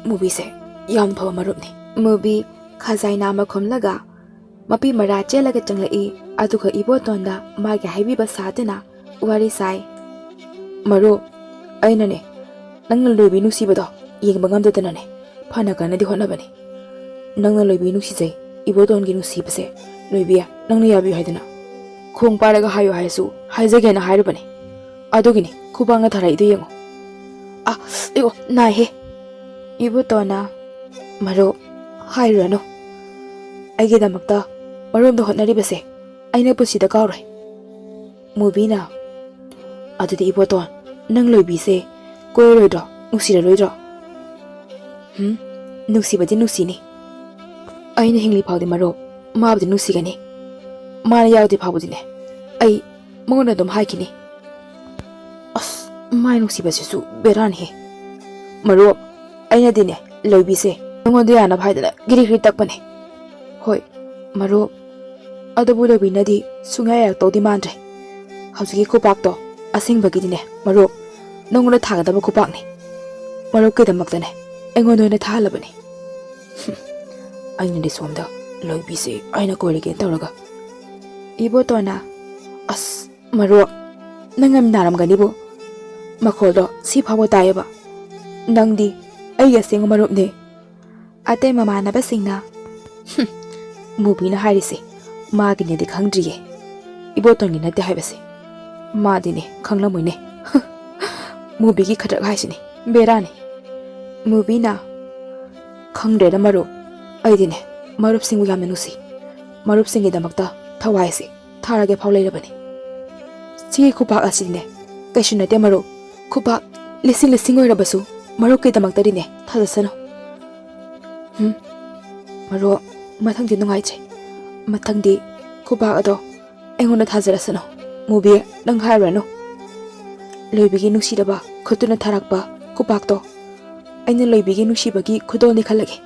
ꯃꯨꯕꯤꯁꯦ ꯌꯥꯝ ꯐꯕ ꯃꯔꯨꯞꯅꯤ꯫" ꯃꯨꯕꯤ ꯈꯖꯥꯏꯅ ꯑꯃ ꯈꯨꯝꯂꯒ ꯃꯄꯤ ꯃꯔꯥ ꯆꯦꯜꯂꯒ ꯆꯪꯂꯛꯏ꯫ ꯑꯗꯨꯒ ꯏꯕꯣꯇꯣꯟꯗ ꯃꯥꯒꯤ ꯍꯥꯏꯕꯤꯕ ꯁꯥꯗꯨꯅ ꯋꯥꯔꯤ ꯁꯥꯏ꯫ "ꯃꯔꯨꯞ, ꯑꯩꯅꯅꯦ ꯅꯪꯅ ꯂꯣꯏꯕꯤ ꯅꯨꯡꯁꯤꯕꯗꯣ ꯌꯦꯡꯕ ꯉꯝꯗꯗꯅꯅꯦ ꯐꯅ ꯀꯟꯅꯗꯤ ꯍꯣꯠꯅꯕꯅꯤ꯫ ꯅꯪꯅ ꯂꯣꯏꯕꯤ ꯅꯨꯡꯁꯤꯖꯩ, ꯏꯕꯣꯇꯣꯟꯒꯤ ꯅꯨꯡꯁꯤꯕꯁꯦ ꯂꯣꯏꯕꯤ, ꯅꯪꯅ ꯌꯥꯕꯤꯌꯨ ꯍꯥꯏꯗꯅ ꯈꯣꯡ ꯄꯥꯏꯔꯒ ꯍꯥꯏꯌꯨ ꯍꯥꯏꯔꯁꯨ ꯍꯥꯏꯖꯒꯦꯅ ꯍꯥꯏꯔꯨꯕꯅꯤ꯫ ꯑꯗꯨꯒꯤꯅꯤ ꯈꯨꯕꯥꯛꯅ ꯊꯥꯔꯛꯏꯗꯣ ꯌꯦꯡꯉꯨ꯫ ꯑ, ꯑꯌꯣ, ꯅꯥꯏꯍꯦ꯫" ꯏꯕꯣꯇꯣꯟꯅ, "ꯃꯔꯨꯞ, ꯍꯥꯏꯔꯨꯔꯅꯨ꯫ ꯑꯩꯒꯤꯗꯃꯛꯇ ꯃꯔꯨꯞꯅ ꯍꯣꯠꯅꯔꯤꯕꯁꯦ ꯑꯩꯅ ꯄꯨꯟꯁꯤꯗ ꯀꯥꯎꯔꯣꯏ꯫" ꯃꯨꯕꯤꯅ, "ꯑꯗꯨꯗꯤ ꯏꯕꯣꯇꯣꯟ, ꯅꯪ ꯂꯣꯏꯕꯤꯁꯦ ꯀꯣꯏꯔꯔꯣꯏꯗ꯭ꯔꯣ? ꯅꯨꯡꯁꯤꯔꯔꯣꯏꯗ꯭ꯔꯣ?" "ꯍꯨꯝ, ꯅꯨꯡꯁꯤꯕꯗꯤ ꯅꯨꯡꯁꯤꯅꯤ꯫ ꯑꯩꯅ ꯍꯤꯡꯂꯤ ꯐꯥꯎꯗꯤ ꯃꯔꯨꯞ, ꯃꯥꯕꯨꯗꯤ ꯅꯨꯡꯁꯤꯒꯅꯤ꯫ ꯃꯥꯅ ꯌꯥꯎꯗ꯭ꯔꯤ ꯐꯥꯎꯕꯗꯤꯅꯦ ꯑꯩ ꯃꯉꯣꯟꯗ ꯑꯗꯨꯝ ꯍꯥꯏꯈꯤꯅꯤ꯫" "ꯑꯁ, ꯃꯥꯏ ꯅꯨꯡꯁꯤꯕꯁꯤꯁꯨ ꯕꯦꯔꯥꯅꯤꯍꯦ꯫ ꯃꯔꯨꯞ, ꯑꯩꯅꯗꯤꯅꯦ ꯂꯣꯏꯕꯤꯁꯦ ꯅꯉꯣꯟꯗ ꯌꯥꯅꯕ ꯍꯥꯏꯗꯅ ꯒꯤꯔꯤ ꯒꯤꯔꯤ ꯇꯛꯄꯅꯦ꯫" "ꯍꯣꯏ ꯃꯔꯨꯞ, ꯑꯗꯨꯕꯨ ꯂꯣꯏꯕꯤꯅꯗꯤ ꯁꯨꯡꯌꯥ ꯌꯥꯔꯛꯇꯧꯗꯤ ꯃꯥꯟꯗ꯭ꯔꯦ꯫ ꯍꯧꯖꯤꯛꯀꯤ ꯈꯨꯄꯥꯛꯇꯣ ꯑꯁꯦꯡꯕꯒꯤꯗꯤꯅꯦ ꯃꯔꯨꯞ, ꯅꯉꯣꯟꯗ ꯊꯥꯒꯗꯕ ꯈꯨꯄꯥꯛꯅꯤ꯫ ꯃꯔꯨꯞꯀꯤꯗꯃꯛꯇꯅꯦ ꯑꯩꯉꯣꯟꯗ ꯑꯣꯏꯅ ꯊꯥꯍꯜꯂꯕꯅꯤ꯫" "ꯍꯨꯝ, ꯑꯩꯅꯗꯤ ꯁꯣꯝꯗ ꯂꯣꯏꯕꯤꯁꯦ ꯑꯩꯅ ꯀꯣꯏꯔꯒꯦꯅ ꯇꯧꯔꯒ꯫" ꯏꯕꯣꯇꯣꯟꯅ, "ꯑꯁ, ꯃꯔꯨꯞ, ꯅꯪ ꯌꯥꯝ ꯅꯥꯔꯝꯒꯅꯤꯕꯨ꯫ ꯃꯈꯣꯜꯗꯣ ꯁꯤ ꯐꯥꯎꯕ ꯇꯥꯏꯌꯦꯕ꯫ ꯅꯪꯗꯤ ꯑꯩꯒꯤ ꯑꯁꯦꯡꯕ ꯃꯔꯨꯞꯅꯦ꯫" ꯑꯇꯩ ꯃꯃꯥꯟꯅꯕꯁꯤꯡꯅ, "ꯍꯨꯝ, ꯃꯨꯕꯤꯅ ꯍꯥꯏꯔꯤꯁꯦ ꯃꯥꯒꯤꯅꯦꯗꯤ ꯈꯪꯗ꯭ꯔꯤꯌꯦ, ꯏꯕꯣꯇꯣꯟꯒꯤ ꯅꯠꯇꯦ ꯍꯥꯏꯕꯁꯦ꯫ ꯃꯥꯗꯤꯅꯦ ꯈꯪꯂꯝꯃꯣꯏꯅꯦ꯫ ꯃꯨꯕꯤꯒꯤ ꯈꯗ꯭ꯔꯛ ꯍꯥꯏꯁꯤꯅꯦ, ꯕꯦꯔꯥꯅꯤ꯫" ꯃꯨꯕꯤꯅ, "ꯈꯪꯗ꯭ꯔꯦꯗ ꯃꯔꯨꯞ, ꯑꯩꯗꯤꯅꯦ ꯃꯔꯨꯞꯁꯤꯡꯕꯨ ꯌꯥꯝꯅ ꯅꯨꯡꯁꯤ꯫ ꯃꯔꯨꯞꯁꯤꯡꯒꯤꯗꯃꯛꯇ ꯊꯋꯥꯏꯁꯦ ꯊꯥꯔꯒꯦ ꯐꯥꯎ ꯂꯩꯔꯕꯅꯤ꯫ ꯁꯤꯒꯤ ꯈꯨꯄꯥꯛ ꯑꯁꯤꯅꯦ ꯀꯩꯁꯨ ꯅꯠꯇꯦ ꯃꯔꯨꯞ꯫ ꯈꯨꯄꯥꯛ ꯂꯤꯁꯤꯡ ꯂꯤꯁꯤꯡ ꯑꯣꯏꯔꯕꯁꯨ ꯃꯔꯨꯞꯀꯤꯗꯃꯛꯇꯗꯤꯅꯦ ꯊꯥꯖꯁꯅꯨ꯫" "ꯍꯨꯝ, ꯃꯔꯨꯞ, ꯃꯊꯪꯗꯤ ꯅꯨꯡꯉꯥꯏꯇ꯭ꯔꯦ꯫ ꯃꯊꯪꯗꯤ ꯈꯨꯄꯥꯛ ꯑꯗꯣ ꯑꯩꯉꯣꯟꯗ ꯊꯥꯖꯔꯁꯅꯨ꯫ "ꯃꯨꯕꯤ, ꯅꯪ ꯍꯥꯏꯔꯨꯔꯅꯨ꯫ ꯂꯣꯏꯕꯤꯒꯤ ꯅꯨꯡꯁꯤꯔꯕ ꯈꯨꯠꯇꯨꯅ ꯊꯥꯔꯛꯄ ꯈꯨꯕꯥꯛꯇꯣ ꯑꯩꯅ ꯂꯣꯏꯕꯤꯒꯤ ꯅꯨꯡꯁꯤꯕꯒꯤ ꯈꯨꯗꯣꯜꯅꯤ ꯈꯜꯂꯒꯦ꯫"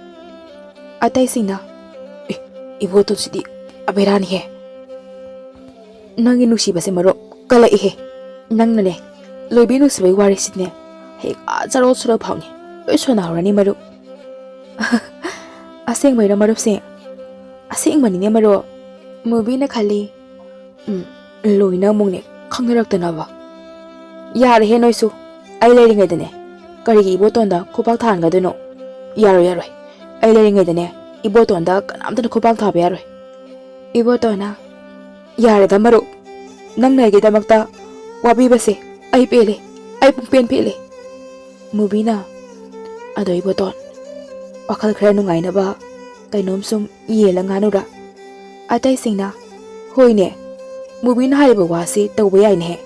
ꯑꯇꯩꯁꯤꯡꯅ, "ꯑꯦ, ꯏꯕꯣꯇꯣꯟꯁꯤꯗꯤ ꯑꯕꯦꯔꯥꯅꯤꯍꯦ꯫ ꯅꯪꯒꯤ ꯅꯨꯡꯁꯤꯕꯁꯦ ꯃꯔꯣꯞ ꯀꯜꯂꯛꯏꯍꯦ꯫ ꯅꯪꯅꯅꯦ, ꯂꯣꯏꯕꯤ ꯅꯨꯡꯁꯤꯕꯒꯤ ꯋꯥꯔꯤꯁꯤꯅꯦ, ꯍꯦꯛ ꯑꯥ ꯆꯔꯣꯜ ꯁꯨꯔꯣꯜ ꯐꯥꯎꯅꯤ ꯂꯣꯏ ꯁꯣꯟꯅꯍꯧꯔꯅꯤ ꯃꯔꯨꯞ꯫" "ꯑꯁꯦꯡꯕꯩꯔꯣ ꯃꯔꯨꯞꯁꯦ?" "ꯑꯁꯦꯡꯕꯅꯤꯅꯦ ꯃꯔꯨꯞ꯫" ꯃꯨꯕꯤꯅ ꯈꯜꯂꯤ, "ꯎꯝ, ꯂꯣꯏꯅ ꯑꯃꯨꯛꯅꯦ ꯈꯪꯅꯔꯛꯇꯅꯕ꯫" "ꯌꯥꯔꯦꯍꯦ ꯅꯣꯏꯁꯨ, ꯑꯩ ꯂꯩꯔꯤꯉꯩꯗꯅꯦ ꯀꯔꯤꯒꯤ ꯏꯕꯣꯇꯣꯟꯗ ꯈꯨꯄꯥꯛ ꯊꯥꯍꯟꯒꯗꯣꯏꯅꯣ? ꯌꯥꯔꯣꯏ, ꯌꯥꯔꯣꯏ, ꯑꯩ ꯂꯩꯔꯤꯉꯩꯗꯅꯦ ꯏꯕꯣꯇꯣꯟꯗ ꯀꯅꯥꯝꯇꯅ ꯈꯨꯄꯥꯛ ꯊꯥꯕ ꯌꯥꯔꯣꯏ꯫" ꯏꯕꯣꯇꯣꯟꯅ, "ꯌꯥꯔꯦꯗ ꯃꯔꯨꯞ, ꯅꯪꯅ ꯑꯩꯒꯤꯗꯃꯛꯇ ꯋꯥꯕꯤꯕꯁꯦ ꯑꯩ ꯄꯦꯜꯂꯦ, ꯑꯩ ꯄꯨꯡꯄꯦꯟ ꯄꯦꯜꯂꯦ꯫" ꯃꯨꯕꯤꯅ, "ꯑꯗꯣ ꯏꯕꯣꯇꯣꯟ, ꯋꯥꯈꯜ ꯈꯔ ꯅꯨꯡꯉꯥꯏꯅꯕ ꯀꯩꯅꯣꯝ ꯁꯨꯝ ꯌꯦꯜꯂ ꯉꯥꯅꯨꯔꯥ?" ꯑꯇꯩꯁꯤꯡꯅ, "ꯍꯣꯏꯅꯦ, ꯃꯨꯕꯤꯅ ꯍꯥꯏꯔꯤꯕ ꯋꯥꯁꯤ ꯇꯧꯕ ꯌꯥꯏꯅꯦꯍꯦ꯫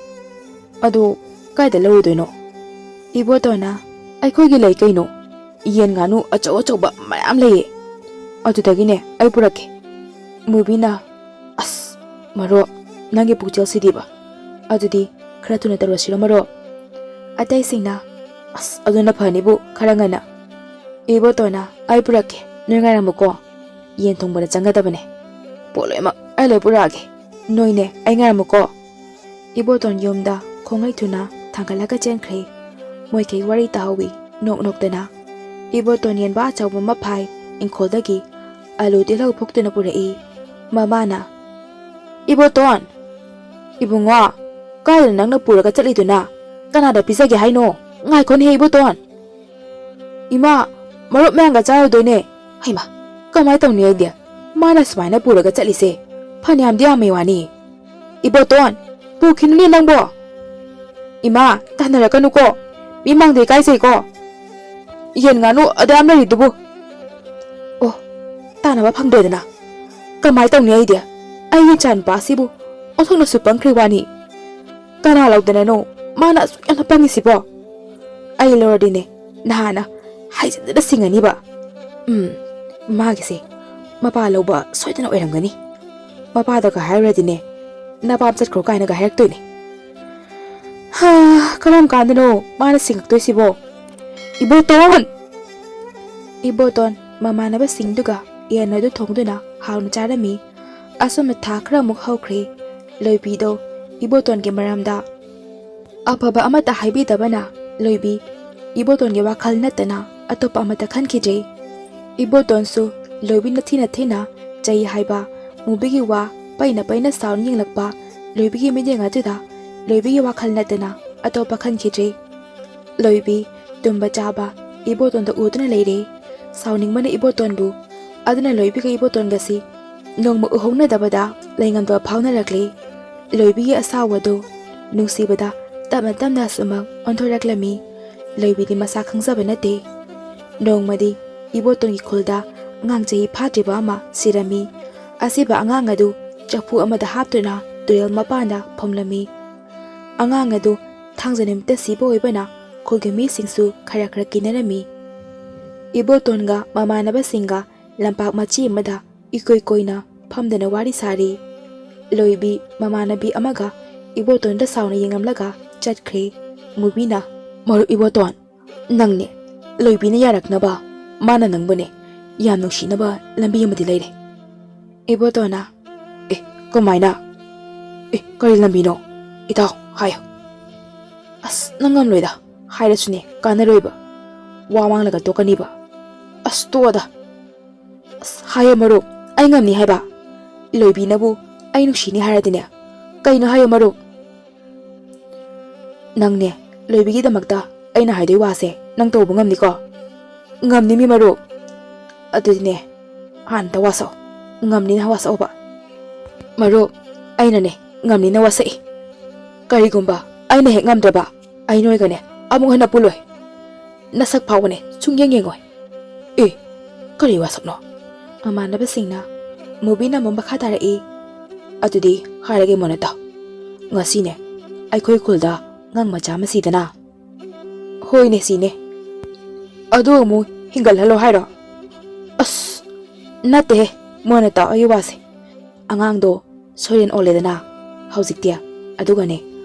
ꯑꯗꯨ ꯀꯥꯏꯗ ꯂꯧꯔꯨꯗꯣꯏꯅꯣ?" ꯏꯕꯣꯇꯣꯟꯅ, "ꯑꯩꯈꯣꯏꯒꯤ ꯂꯩ ꯀꯩꯅꯣ, ꯌꯦꯟ ꯉꯥꯅꯨ ꯑꯆꯧ ꯑꯆꯧꯕ ꯃꯌꯥꯝ ꯂꯩꯌꯦ, ꯑꯗꯨꯗꯒꯤꯅꯦ ꯑꯩ ꯄꯨꯔꯛꯀꯦ꯫" ꯃꯨꯕꯤꯅ, "ꯑꯁ, ꯃꯔꯨꯞ, ꯅꯪꯒꯤ ꯄꯨꯛꯆꯦꯜꯁꯤꯗꯤꯕ꯫ ꯑꯗꯨꯗꯤ ꯈꯔ ꯊꯨꯅ ꯇꯧꯔꯁꯤꯔꯣ ꯃꯔꯨꯞ?" ꯑꯇꯩꯁꯤꯡꯅ, "ꯑꯁ, ꯑꯗꯨꯅ ꯐꯅꯤꯕꯨ, ꯈꯔ ꯉꯟꯅ꯫" ꯏꯕꯣꯇꯣꯟꯅ, "ꯑꯩ ꯄꯨꯔꯛꯀꯦ, ꯅꯣꯏ ꯉꯥꯏꯔꯝꯃꯨꯀꯣ꯫ ꯌꯦꯟ ꯊꯣꯡꯕꯗ ꯆꯪꯒꯗꯕꯅꯦ꯫ ꯄꯣꯠ ꯂꯣꯏꯅꯃꯛ ꯑꯩ ꯂꯣꯏ ꯄꯨꯔꯛꯑꯒꯦ꯫ ꯅꯣꯏꯅꯦ, ꯑꯩ ꯉꯥꯏꯔꯝꯃꯨꯀꯣ꯫" ꯏꯕꯣꯇꯣꯟ ꯌꯨꯝꯗ ꯈꯣꯡꯂꯩ ꯊꯨꯅ ꯊꯥꯡꯒꯠꯂꯒ ꯆꯦꯟꯈ꯭ꯔꯦ꯫ ꯃꯣꯏꯈꯩ ꯋꯥꯔꯤ ꯇꯥꯍꯧꯏ ꯅꯣꯛ ꯅꯣꯛꯇꯅ꯫ ꯏꯕꯣꯇꯣꯟ ꯌꯦꯟꯕꯥ ꯑꯆꯧꯕ ꯑꯃ ꯐꯥꯏ ꯏꯪꯈꯣꯜꯗꯒꯤ꯫ ꯑꯂꯨ ꯇꯤꯜꯍꯧ ꯐꯨꯛꯇꯨꯅ ꯄꯨꯔꯛꯏ꯫ ꯃꯃꯥꯅ, "ꯏꯕꯣꯇꯣꯟ! ꯏꯕꯨꯡꯉꯣ, ꯀꯥꯏꯗꯅꯣ ꯅꯪꯅ ꯄꯨꯔꯒ ꯆꯠꯂꯤꯗꯨꯅ? ꯀꯅꯥꯗ ꯄꯤꯖꯒꯦ ꯍꯥꯏꯅꯣ? ꯉꯥꯏꯈꯣꯅꯦꯍꯦ ꯏꯕꯣꯇꯣꯟ!" "ꯏꯃꯥ, ꯃꯔꯨꯞ ꯃꯌꯥꯝꯒ ꯆꯥꯔꯨꯗꯣꯏꯅꯦ꯫" "ꯍꯩꯃꯥ, ꯀꯃꯥꯏ ꯇꯧꯅꯤ ꯑꯩꯗꯤ? ꯃꯥꯅ ꯁꯨꯃꯥꯏꯅ ꯄꯨꯔꯒ ꯆꯠꯂꯤꯁꯦ ꯐꯅꯌꯥꯝꯗꯤ ꯌꯥꯝꯃꯤ ꯋꯥꯅꯤ꯫" "ꯏꯕꯣꯇꯣꯟ, ꯄꯨꯈꯤꯅꯨꯅꯦ ꯅꯪꯕꯣ!" "ꯏꯃꯥ, ꯇꯥꯟꯅꯔꯛꯀꯅꯨꯀꯣ, ꯃꯤ ꯃꯥꯡꯗ ꯏꯀꯥꯏꯖꯩꯀꯣ꯫ ꯌꯦꯟ ꯉꯥꯅꯨ ꯑꯗꯨ ꯌꯥꯝ ꯂꯩꯔꯤꯗꯨꯕꯨ꯫" "ꯑꯣ, ꯇꯥꯟꯅꯕ ꯐꯪꯗ꯭ꯔꯦꯗꯅ꯫ ꯀꯃꯥꯏ ꯇꯧꯅꯤ ꯑꯩꯗꯤ? ꯑꯩꯒꯤ ꯏꯆꯥꯅꯨꯄꯥꯁꯤꯕꯨ ꯑꯣꯟꯊꯣꯛꯅꯁꯨ ꯄꯪꯈ꯭ꯔꯦ ꯋꯥꯅꯤ꯫ ꯀꯅꯥ ꯂꯧꯗꯅꯅꯣ ꯃꯥꯅ ꯑꯁꯨꯛ ꯌꯥꯝꯅ ꯄꯪꯉꯤꯁꯤꯕꯣ? ꯑꯩ ꯂꯧꯔꯗꯤꯅꯦ ꯅꯍꯥꯟꯅ ꯍꯩꯖꯤꯟꯗꯅ ꯁꯤꯡꯉꯅꯤꯕ꯫ ꯎꯝ, ꯃꯥꯒꯤꯁꯦ ꯃꯄꯥ ꯂꯧꯕ ꯁꯣꯏꯗꯅ ꯑꯣꯏꯔꯝꯒꯅꯤ꯫ ꯃꯄꯥꯗꯒ ꯍꯥꯏꯔꯨꯔꯗꯤꯅꯦ, ꯅꯄꯥꯝ ꯆꯠꯈ꯭ꯔꯣ ꯀꯥꯏꯅꯒ ꯍꯥꯏꯔꯛꯇꯣꯏꯅꯦ꯫ ꯍꯥ, ꯀꯔꯝ ꯀꯥꯟꯗꯅꯣ ꯃꯥꯅ ꯁꯤꯡꯉꯛꯇꯣꯏꯁꯤꯕꯣ? ꯏꯕꯣꯇꯣꯟ! ꯏꯕꯣꯇꯣꯟ ꯃꯃꯥꯟꯅꯕꯁꯤꯡꯗꯨꯒ ꯌꯦꯟ ꯑꯗꯨ ꯊꯣꯡꯗꯨꯅ ꯍꯥꯎꯅ ꯆꯥꯔꯝꯃꯤ꯫ ꯑꯁꯨꯝꯅ ꯊꯥ ꯈꯔꯃꯨꯛ ꯍꯧꯈ꯭ꯔꯦ꯫ ꯂꯣꯏꯕꯤꯗꯣ ꯏꯕꯣꯇꯣꯟꯒꯤ ꯃꯔꯝꯗ ꯑꯐꯕ ꯑꯃꯠꯇ ꯍꯥꯏꯕꯤꯗꯕꯅ ꯂꯣꯏꯕꯤ ꯏꯕꯣꯇꯣꯟꯒꯤ ꯋꯥꯈꯜ ꯅꯠꯇꯅ ꯑꯇꯣꯞꯄ ꯑꯃꯠꯇ ꯈꯟꯈꯤꯗ꯭ꯔꯦ꯫ ꯏꯕꯣꯇꯣꯟꯁꯨ ꯂꯣꯏꯕꯤꯅ ꯊꯤꯅ ꯊꯤꯅ ꯆꯩ ꯍꯥꯏꯕ ꯃꯨꯕꯤꯒꯤ ꯋꯥ ꯄꯩꯅ ꯄꯩꯅ ꯁꯥꯎꯅ ꯌꯦꯡꯂꯛꯄ ꯂꯣꯏꯕꯤꯒꯤ ꯃꯤꯠꯌꯦꯡ ꯑꯗꯨꯗ ꯂꯣꯏꯕꯤꯒꯤ ꯋꯥꯈꯜ ꯅꯠꯇꯅ ꯑꯇꯣꯞꯄ ꯈꯟꯈꯤꯗ꯭ꯔꯦ꯫ ꯂꯣꯏꯕꯤ ꯇꯨꯝꯕ ꯆꯥꯕ ꯏꯕꯣꯇꯣꯟꯗ ꯎꯗꯨꯅ ꯂꯩꯔꯦ꯫ ꯁꯥꯎꯅꯤꯡꯕꯅ ꯏꯕꯣꯇꯣꯟꯕꯨ, ꯑꯗꯨꯅ ꯂꯣꯏꯕꯤꯒ ꯏꯕꯣꯇꯣꯟꯒꯁꯤ ꯅꯣꯡꯃ ꯎꯍꯧꯅꯗꯕꯗ ꯂꯩꯉꯝꯗꯕ ꯐꯥꯎꯅꯔꯛꯂꯦ꯫ ꯂꯣꯏꯕꯤꯒꯤ ꯑꯁꯥꯎꯕꯗꯨ ꯅꯨꯡꯁꯤꯕꯗ ꯇꯞꯅ ꯇꯞꯅ ꯑꯁꯨꯃꯛ ꯑꯣꯟꯊꯣꯔꯛꯂꯝꯃꯤ꯫ ꯂꯣꯏꯕꯤꯗꯤ ꯃꯁꯥ ꯈꯪꯖꯕ ꯅꯠꯇꯦ꯫ ꯅꯣꯡꯃꯗꯤ ꯏꯕꯣꯇꯣꯟꯒꯤ ꯈꯨꯜꯗ ꯑꯉꯥꯡ ꯆꯍꯤ ꯐꯥꯗ꯭ꯔꯤꯕ ꯑꯃ ꯁꯤꯔꯝꯃꯤ꯫ ꯑꯁꯤꯕ ꯑꯉꯥꯡ ꯑꯗꯨ ꯆꯐꯨ ꯑꯃꯗ ꯍꯥꯞꯇꯨꯅ ꯇꯨꯔꯦꯜ ꯃꯄꯥꯟꯗ ꯐꯝꯂꯝꯃꯤ꯫ ꯑꯉꯥꯡ ꯑꯗꯨ ꯊꯥꯡꯖ ꯅꯨꯃꯤꯠꯇ ꯁꯤꯕ ꯑꯣꯏꯕꯅ ꯈꯨꯜꯒꯤ ꯃꯤꯁꯤꯡꯁꯨ ꯈꯔ ꯈꯔ ꯀꯤꯅꯔꯝꯃꯤ꯫ ꯏꯕꯣꯇꯣꯟꯒ ꯃꯃꯥꯟꯅꯕꯁꯤꯡꯒ ꯂꯝꯄꯥꯛ ꯃꯆꯤ ꯑꯃꯗ ꯏꯀꯣꯏ ꯀꯣꯏꯅ ꯐꯝꯗꯨꯅ ꯋꯥꯔꯤ ꯁꯥꯔꯤ꯫ ꯂꯣꯏꯕꯤ ꯃꯃꯥꯟꯅꯕꯤ ꯑꯃꯒ ꯏꯕꯣꯇꯣꯟꯗ ꯁꯥꯎꯅ ꯌꯦꯡꯂꯝꯂꯒ ꯆꯠꯈ꯭ꯔꯦ꯫ ꯃꯨꯕꯤꯅ, "ꯃꯔꯨꯞ ꯏꯕꯣꯇꯣꯟ, ꯅꯪꯅꯦ ꯂꯣꯏꯕꯤꯅ ꯌꯥꯔꯛꯅꯕ, ꯃꯥꯅ ꯅꯪꯕꯨꯅꯦ ꯌꯥꯝ ꯅꯨꯡꯁꯤꯅꯕ ꯂꯝꯕꯤ ꯑꯃꯗꯤ ꯂꯩꯔꯦ꯫" ꯏꯕꯣꯇꯣꯟꯅ, "ꯑꯦ, ꯀꯃꯥꯏꯅ? ꯑꯦ, ꯀꯔꯤ ꯂꯝꯕꯤꯅꯣ? ꯏꯇꯥꯎ, ꯍꯥꯏꯌꯨ꯫" "ꯑꯁ, ꯅꯪ ꯉꯝꯂꯣꯏꯗ, ꯍꯥꯏꯔꯁꯨꯅꯦ ꯀꯥꯟꯅꯔꯣꯏꯕ, ꯋꯥ ꯃꯥꯡꯂꯒ ꯇꯣꯛꯀꯅꯤꯕ꯫" "ꯑꯁ, ꯇꯣꯛꯑꯣꯗ꯫" "ꯑꯁ, ꯍꯥꯏꯌꯣ ꯃꯔꯨꯞ, ꯑꯩ ꯉꯝꯅꯤ ꯍꯥꯏꯕ꯫ ꯂꯣꯏꯕꯤꯅꯕꯨ ꯑꯩ ꯅꯨꯡꯁꯤꯅꯤ ꯍꯥꯏꯔꯗꯤꯅꯦ, ꯀꯩꯅꯣ ꯍꯥꯏꯌꯣ ꯃꯔꯨꯞ꯫" "ꯅꯪꯅꯦ ꯂꯣꯏꯕꯤꯒꯤꯗꯃꯛꯇ ꯑꯩꯅ ꯍꯥꯏꯗꯣꯏ ꯋꯥꯁꯦ ꯅꯪ ꯇꯧꯕ ꯉꯝꯅꯤꯀꯣ?" "ꯉꯝꯅꯤ ꯃꯤ ꯃꯔꯨꯞ꯫" "ꯑꯗꯨꯗꯤꯅꯦ, ꯍꯥꯟꯅ ꯋꯥꯁꯛꯑꯣ, ꯉꯝꯅꯤꯅ ꯋꯥꯁꯛꯑꯣꯕ꯫" "ꯃꯔꯨꯞ, ꯑꯩꯅꯅꯦ ꯉꯝꯅꯤꯅ ꯋꯥꯁꯛꯏ꯫ ꯀꯔꯤꯒꯨꯝꯕ ꯑꯩꯅ ꯍꯦꯛ ꯉꯝꯗ꯭ꯔꯕ, ꯑꯩ ꯅꯣꯏꯒꯅꯦ ꯑꯃꯨꯛ ꯍꯟꯅ ꯄꯨꯜꯂꯣꯏ꯫ ꯅꯁꯛ ꯐꯥꯎꯕꯅꯦ ꯁꯨꯡꯌꯦꯡ ꯌꯦꯡꯉꯣꯏ꯫" "ꯑꯦ, ꯀꯔꯤ ꯋꯥꯁꯛꯅꯣ?" ꯃꯃꯥꯟꯅꯕꯁꯤꯡꯅ꯫ ꯃꯨꯕꯤꯅ ꯑꯃꯨꯛ ꯃꯈꯥ ꯇꯥꯔꯛꯏ, "ꯑꯗꯨꯗꯤ ꯍꯥꯏꯔꯒꯦ ꯃꯣꯅꯇ, ꯉꯁꯤꯅꯦ ꯑꯩꯈꯣꯏ ꯈꯨꯜꯗ ꯑꯉꯥꯡ ꯃꯆꯥ ꯑꯃ ꯁꯤꯗꯅ꯫" "ꯍꯣꯏꯅꯦ, ꯁꯤꯅꯦ꯫ ꯑꯗꯨ ꯑꯃꯨꯛ ꯍꯤꯡꯒꯠꯍꯜꯂꯣ ꯍꯥꯏꯔꯣ?" "ꯑꯁ, ꯅꯠꯇꯦꯍꯦ ꯃꯣꯅꯇ, ꯑꯩ ꯋꯥꯁꯦ, ꯑꯉꯥꯡꯗꯣ ꯁꯣꯏꯔꯦꯟ ꯑꯣꯜꯂꯦꯗꯅ, ꯍꯧꯖꯤꯛꯇꯤ꯫ ꯑꯗꯨꯒꯅꯦ,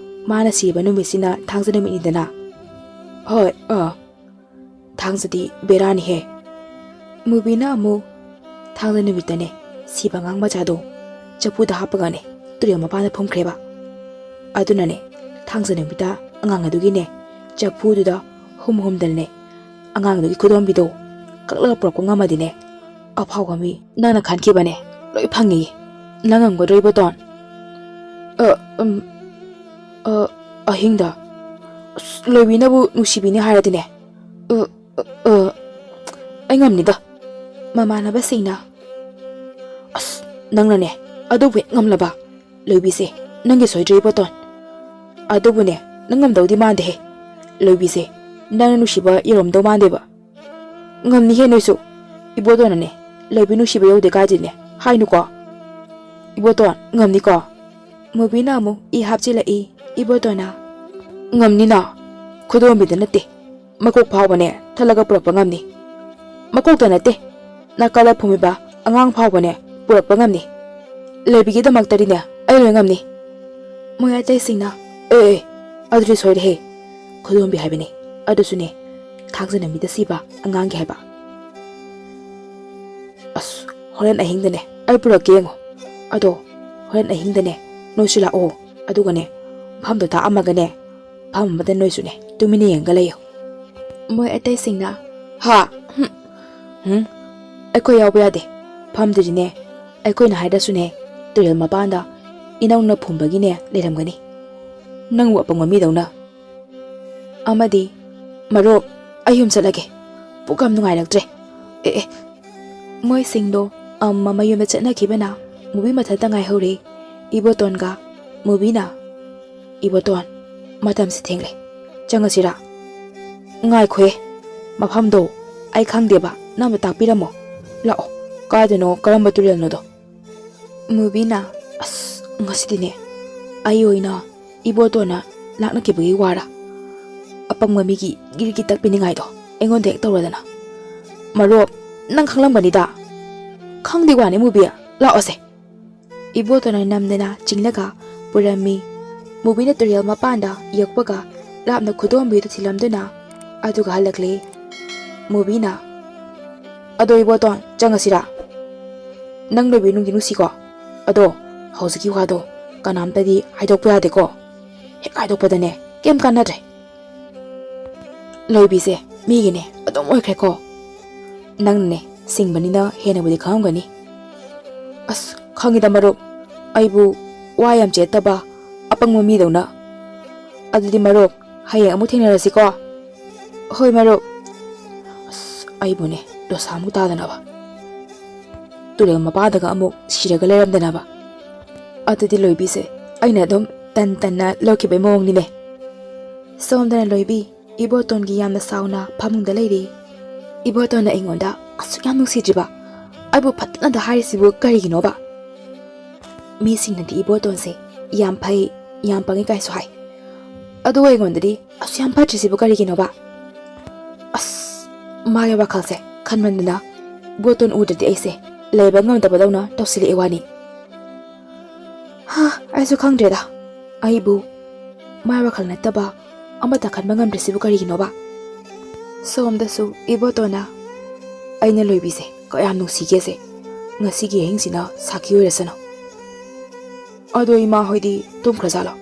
ꯃꯥꯅ ꯁꯤꯕ ꯅꯨꯃꯤꯠꯁꯤꯅ ꯊꯥꯡꯖ ꯅꯨꯃꯤꯠꯅꯤꯗꯅ꯫ ꯍꯣꯏ, ꯑꯥ, ꯊꯥꯡꯖꯗꯤ ꯕꯦꯔꯥꯅꯤꯍꯦ꯫ ꯃꯨꯕꯤꯅ ꯑꯃꯨꯛ ꯊꯥꯡꯖ ꯅꯨꯃꯤꯠꯇꯅꯦ, ꯁꯤꯕ ꯑꯉꯥꯡ ꯃꯆꯥꯗꯣ ꯆꯐꯨꯗ ꯍꯥꯞꯄꯒꯅꯦ, ꯇꯨꯔꯦꯜ ꯃꯄꯥꯟꯗ ꯐꯨꯝꯈ꯭ꯔꯦꯕ꯫ ꯑꯗꯨꯅꯅꯦ, ꯊꯥꯡꯖ ꯅꯨꯃꯤꯠꯇ ꯑꯉꯥꯡ ꯑꯗꯨꯒꯤꯅꯦ, ꯆꯐꯨꯗꯨꯗ ꯍꯨꯝ ꯍꯨꯝꯗꯅꯅꯦ, ꯑꯉꯥꯡꯗꯨꯒꯤ ꯈꯨꯗꯣꯝꯕꯤꯗꯣ ꯀꯛꯂꯒ ꯄꯨꯔꯛꯄ ꯉꯝꯃꯗꯤꯅꯦ, ꯑꯐꯥꯎꯕ ꯃꯤ ꯅꯪꯅ ꯈꯟꯈꯤꯕꯅꯦ ꯂꯣꯏ ꯐꯪꯉꯤ꯫ ꯅꯪ ꯉꯝꯒꯗ꯭ꯔꯣ, ꯏꯕꯣꯇꯣꯟ? ꯑ, ꯎꯝ, ꯑ, ꯑꯍꯤꯡꯗ? ꯑꯁ, ꯂꯣꯏꯕꯤꯅꯕꯨ ꯅꯨꯡꯁꯤꯕꯤꯅꯤ ꯍꯥꯏꯔꯗꯤꯅꯦ, ꯑ, ꯑ, ꯑ, ꯑꯩ ꯉꯝꯅꯤꯗ꯫ ꯃꯃꯥꯟꯅꯕꯁꯤꯡꯅ, ꯑꯁ, ꯅꯪꯅꯅꯦ ꯑꯗꯨꯕꯨ ꯍꯦꯛ ꯉꯝꯂꯕ? ꯂꯣꯏꯕꯤꯁꯦ, ꯅꯪꯒꯤ ꯁꯣꯏꯗ꯭ꯔꯦ, ꯏꯕꯣꯇꯣꯟ꯫ ꯑꯗꯨꯕꯨꯅꯦ, ꯅꯪ ꯉꯝꯗꯧꯗꯤ ꯃꯥꯟꯗꯦꯍꯦ꯫ ꯂꯣꯏꯕꯤꯁꯦ, ꯅꯪꯅ ꯅꯨꯡꯁꯤꯕ ꯌꯧꯔꯝꯗꯧ ꯃꯥꯟꯗꯦꯕ꯫ ꯉꯝꯅꯤꯍꯦ ꯅꯣꯏꯁꯨ꯫ ꯏꯕꯣꯇꯣꯟꯅꯅꯦ, ꯂꯣꯏꯕꯤ ꯅꯨꯡꯁꯤꯕ ꯌꯧꯗꯦ ꯀꯥꯏꯗꯤꯅꯦ ꯍꯥꯏꯅꯨꯀꯣ꯫ ꯏꯕꯣꯇꯣꯟ, ꯉꯝꯅꯤꯀꯣ? ꯃꯨꯕꯤꯅ ꯑꯃꯨꯛ ꯏ ꯍꯥꯞꯆꯤꯜꯂꯛꯏ꯫ ꯏꯕꯣꯇꯣꯟꯅ, ꯉꯝꯅꯤꯅ꯫ ꯈꯨꯗꯣꯝꯕꯤꯗ ꯅꯠꯇꯦ, ꯃꯀꯣꯛ ꯐꯥꯎꯕꯅꯦ ꯊꯠꯂꯒ ꯄꯨꯔꯛꯄ ꯉꯝꯅꯤ꯫ ꯃꯀꯣꯛꯇ ꯅꯠꯇꯦ, ꯅꯥꯀꯜꯗ ꯐꯨꯝꯃꯤꯕ ꯑꯉꯥꯡ ꯐꯥꯎꯕꯅꯦ ꯄꯨꯔꯛꯄ ꯉꯝꯅꯤ꯫ ꯂꯩꯕꯤꯒꯤꯗꯃꯛꯇꯗꯤꯅꯦ ꯑꯩ ꯂꯣꯏ ꯉꯝꯅꯤ꯫ ꯃꯣꯏ ꯑꯇꯩꯁꯤꯡꯅ, ꯑꯦ, ꯑꯦ, ꯑꯗꯨꯗꯤ ꯁꯣꯏꯔꯦꯍꯦ꯫ ꯈꯨꯗꯣꯝꯕꯤ ꯍꯥꯏꯕꯅꯤ꯫ ꯑꯗꯨꯁꯨꯅꯦ, ꯊꯥꯡꯖ ꯅꯨꯃꯤꯠꯇ ꯁꯤꯕ ꯑꯉꯥꯡꯒꯤ ꯍꯥꯏꯕ꯫ ꯑꯁ, ꯍꯣꯔꯦꯟ ꯑꯍꯤꯡꯗꯅꯦ ꯑꯩ ꯄꯨꯔꯛꯀꯦ ꯌꯦꯡꯉꯣ꯫ ꯑꯗꯣ ꯍꯣꯔꯦꯟ ꯑꯍꯤꯡꯗꯅꯦ ꯅꯣꯏꯁꯨ ꯂꯥꯛꯑꯣ꯫ ꯑꯗꯨꯒꯅꯦ, ꯃꯐꯝꯗꯣ ꯇꯥꯛꯑꯝꯃꯒꯅꯦ, ꯃꯐꯝ ꯑꯃꯗ ꯅꯣꯏꯁꯨꯅꯦ ꯇꯨꯃꯤꯟꯅ ꯌꯦꯡꯉꯒ ꯂꯩꯌꯣ꯫ ꯃꯣꯏ ꯑꯇꯩꯁꯤꯡꯅ, ꯍꯥ? ꯍꯨꯝ, ꯍꯨꯝ, ꯑꯩꯈꯣꯏ ꯌꯥꯎꯕ ꯌꯥꯗꯦ꯫ ꯃꯐꯝꯗꯨꯗꯤꯅꯦ, ꯑꯩꯈꯣꯏꯅ ꯍꯥꯏꯗ꯭ꯔꯁꯨꯅꯦ, ꯇꯨꯔꯦꯜ ꯃꯄꯥꯟꯗ ꯏꯅꯧꯅ ꯐꯨꯝꯕꯒꯤꯅꯦ ꯂꯩꯔꯝꯒꯅꯤ꯫ ꯅꯪꯕꯨ ꯑꯄꯪꯕ ꯃꯤꯗꯧꯅ꯫ ꯑꯃꯗꯤ, ꯃꯔꯨꯞ, ꯑꯩ ꯌꯨꯝ ꯆꯠꯂꯒꯦ꯫ ꯄꯨꯛ ꯌꯥꯝ ꯅꯨꯡꯉꯥꯏꯔꯛꯇ꯭ꯔꯦ꯫ ꯑꯦ, ꯑꯦ꯫ ꯃꯣꯏꯁꯤꯡꯗꯣ ꯑꯃꯃꯝ ꯃꯌꯨꯝꯗ ꯆꯠꯅꯈꯤꯕꯅ ꯃꯨꯕꯤ ꯃꯊꯟꯇ ꯉꯥꯏꯍꯧꯔꯦ꯫ ꯏꯕꯣꯇꯣꯟꯒ ꯃꯨꯕꯤꯅ, ꯏꯕꯣꯇꯣꯟ, ꯃꯇꯝꯁꯤ ꯊꯦꯡꯂꯦ꯫ ꯆꯪꯉꯁꯤꯔꯥ? ꯉꯥꯏꯈꯣꯍꯦ꯫ ꯃꯐꯝꯗꯣ ꯑꯩ ꯈꯪꯗꯦꯕ꯫ ꯅꯪ ꯑꯝꯇ ꯇꯥꯛꯄꯤꯔꯝꯃꯣ꯫ ꯂꯥꯛꯑꯣ꯫ ꯀꯥꯏꯗꯅꯣ, ꯀꯔꯝꯕ ꯇꯨꯔꯦꯜꯅꯣꯗꯣ? ꯃꯨꯕꯤꯅ, ꯑꯁ, ꯉꯁꯤꯗꯤꯅꯦ ꯑꯩ ꯑꯣꯏꯅ ꯏꯕꯣꯇꯣꯟꯅ ꯂꯥꯛꯅꯈꯤꯕꯒꯤ ꯋꯥꯔꯥ? ꯑꯄꯪꯕ ꯃꯤꯒꯤ ꯒꯤꯔꯤꯒꯤ ꯇꯛꯄꯤꯅꯤꯡꯉꯥꯏꯗꯣ ꯑꯩꯉꯣꯟꯗ ꯍꯦꯛ ꯇꯧꯔꯗꯅ꯫ ꯃꯔꯨꯞ, ꯅꯪ ꯈꯪꯂꯝꯒꯅꯤꯗ꯫ ꯈꯪꯗꯦ ꯋꯥꯅꯤ ꯃꯨꯕꯤ, ꯂꯥꯛꯑꯣꯁꯦ꯫ ꯏꯕꯣꯇꯣꯟꯅ ꯅꯝꯗꯅ ꯆꯤꯡꯂꯒ ꯄꯨꯔꯝꯃꯤ꯫ ꯃꯨꯕꯤꯅ ꯇꯨꯔꯦꯜ ꯃꯄꯥꯟꯗ ꯌꯧꯕꯒ ꯂꯥꯞꯅ ꯈꯨꯗꯣꯝꯕꯤꯗꯨ ꯊꯤꯜꯂꯝꯗꯨꯅ ꯑꯗꯨꯒ ꯍꯜꯂꯛꯂꯦ꯫ ꯃꯨꯕꯤꯅ, "ꯑꯗꯣ ꯏꯕꯣꯇꯣꯟ, ꯆꯪꯉꯁꯤꯔꯥ? ꯅꯪ ꯂꯣꯏꯕꯤ ꯅꯨꯡꯗꯤ ꯅꯨꯡꯁꯤꯀꯣ꯫ ꯑꯗꯣ ꯍꯧꯖꯤꯛꯀꯤ ꯋꯥꯗꯣ ꯀꯅꯥꯝꯇꯗꯤ ꯍꯥꯏꯗꯣꯛꯄ ꯌꯥꯗꯦꯀꯣ꯫ ꯍꯦꯛ ꯍꯥꯏꯗꯣꯛꯄꯗꯅꯦ ꯀꯩꯝ ꯀꯥꯟꯅꯗ꯭ꯔꯦ꯫ ꯂꯣꯏꯕꯤꯁꯦ ꯃꯤꯒꯤꯅꯦ ꯑꯗꯨꯝ ꯑꯣꯏꯈ꯭ꯔꯦꯀꯣ꯫ ꯅꯪꯅꯅꯦ ꯁꯤꯡꯕꯅꯤꯅ ꯍꯦꯟꯅꯕꯨꯗꯤ ꯈꯪꯉꯝꯒꯅꯤ꯫" "ꯑꯁ, ꯈꯪꯉꯤꯗ ꯃꯔꯨꯞ, ꯑꯩꯕꯨ ꯋꯥ ꯌꯥꯝ ꯆꯦꯠꯇꯕ ꯑꯄꯪꯕ ꯃꯤꯗꯧꯅ꯫ ꯑꯗꯨꯗꯤ ꯃꯔꯨꯞ, ꯍꯌꯦꯡ ꯑꯃꯨꯛ ꯊꯦꯡꯅꯔꯁꯤꯀꯣ꯫" "ꯍꯣꯏ ꯃꯔꯨꯞ꯫" ꯑꯁ, ꯑꯩꯕꯨꯅꯦ ꯗꯣꯁꯥꯃꯨꯛ ꯇꯥꯗꯅꯕ꯫ ꯇꯨꯔꯦꯜ ꯃꯄꯥꯟꯗꯒ ꯑꯃꯨꯛ ꯁꯤꯔꯒ ꯂꯩꯔꯝꯗꯅꯕ꯫ ꯑꯗꯨꯗꯤ ꯂꯣꯏꯕꯤꯁꯦ ꯑꯩꯅ ꯑꯗꯨꯝ ꯇꯟ ꯇꯟꯅ ꯂꯧꯈꯤꯕꯩ ꯃꯑꯣꯡꯅꯤꯅꯦ꯫ ꯁꯣꯝꯗꯅ ꯂꯣꯏꯕꯤ ꯏꯕꯣꯇꯣꯟꯒꯤ ꯌꯥꯝꯅ ꯁꯥꯎꯅ ꯐꯃꯨꯡꯗ ꯂꯩꯔꯤ꯫ ꯏꯕꯣꯇꯣꯟꯅ ꯑꯩꯉꯣꯟꯗ ꯑꯁꯨꯛ ꯌꯥꯝ ꯅꯨꯡꯁꯤꯗ꯭ꯔꯤꯕ, ꯑꯩꯕꯨ ꯐꯠꯇꯅꯗ ꯍꯥꯏꯔꯤꯁꯤꯕꯨ ꯀꯔꯤꯒꯤꯅꯣꯕ? ꯃꯤꯁꯤꯡꯅꯗꯤ ꯏꯕꯣꯇꯣꯟꯁꯦ ꯌꯥꯝ ꯐꯩ, ꯌꯥꯝ ꯄꯪꯉꯤ ꯀꯥꯏꯁꯨ ꯍꯥꯏ꯫ ꯑꯗꯨꯒ ꯑꯩꯉꯣꯟꯗꯗꯤ ꯑꯁꯨꯛ ꯌꯥꯝ ꯐꯠꯇ꯭ꯔꯤꯁꯤꯕꯨ ꯀꯔꯤꯒꯤꯅꯣꯕ? ꯑꯁ, ꯃꯥꯒꯤ ꯋꯥꯈꯜꯁꯦ ꯈꯟꯃꯟꯗꯅ ꯏꯕꯣꯇꯣꯟ ꯎꯗ꯭ꯔꯗꯤ ꯑꯩꯁꯦ ꯂꯩꯕ ꯉꯝꯗꯕꯗꯧꯅ ꯇꯧꯁꯤꯜꯂꯛꯑꯦ ꯋꯥꯅꯤ꯫ ꯍꯥ, ꯑꯩꯁꯨ ꯈꯪꯗ꯭ꯔꯦꯗ꯫ ꯑꯩꯕꯨ ꯃꯥꯏ ꯋꯥꯈꯜ ꯅꯠꯇꯕ ꯑꯃꯠꯇ ꯈꯟꯕ ꯉꯝꯗ꯭ꯔꯤꯁꯤꯕꯨ ꯀꯔꯤꯒꯤꯅꯣꯕ? ꯁꯣꯝꯗꯁꯨ ꯏꯕꯣꯇꯣꯟꯅ, "ꯑꯩꯅ ꯂꯣꯏꯕꯤꯁꯦ ꯀꯌꯥꯝ ꯅꯨꯡꯁꯤꯒꯦꯁꯦ ꯉꯁꯤꯒꯤ ꯑꯍꯤꯡꯁꯤꯅ ꯁꯥꯈꯤ ꯑꯣꯏꯔꯁꯅꯨ꯫" "ꯑꯗꯣ ꯏꯃꯥ ꯍꯣꯏꯗꯤ ꯇꯨꯝꯈ꯭ꯔꯖꯥꯠꯂꯣ?"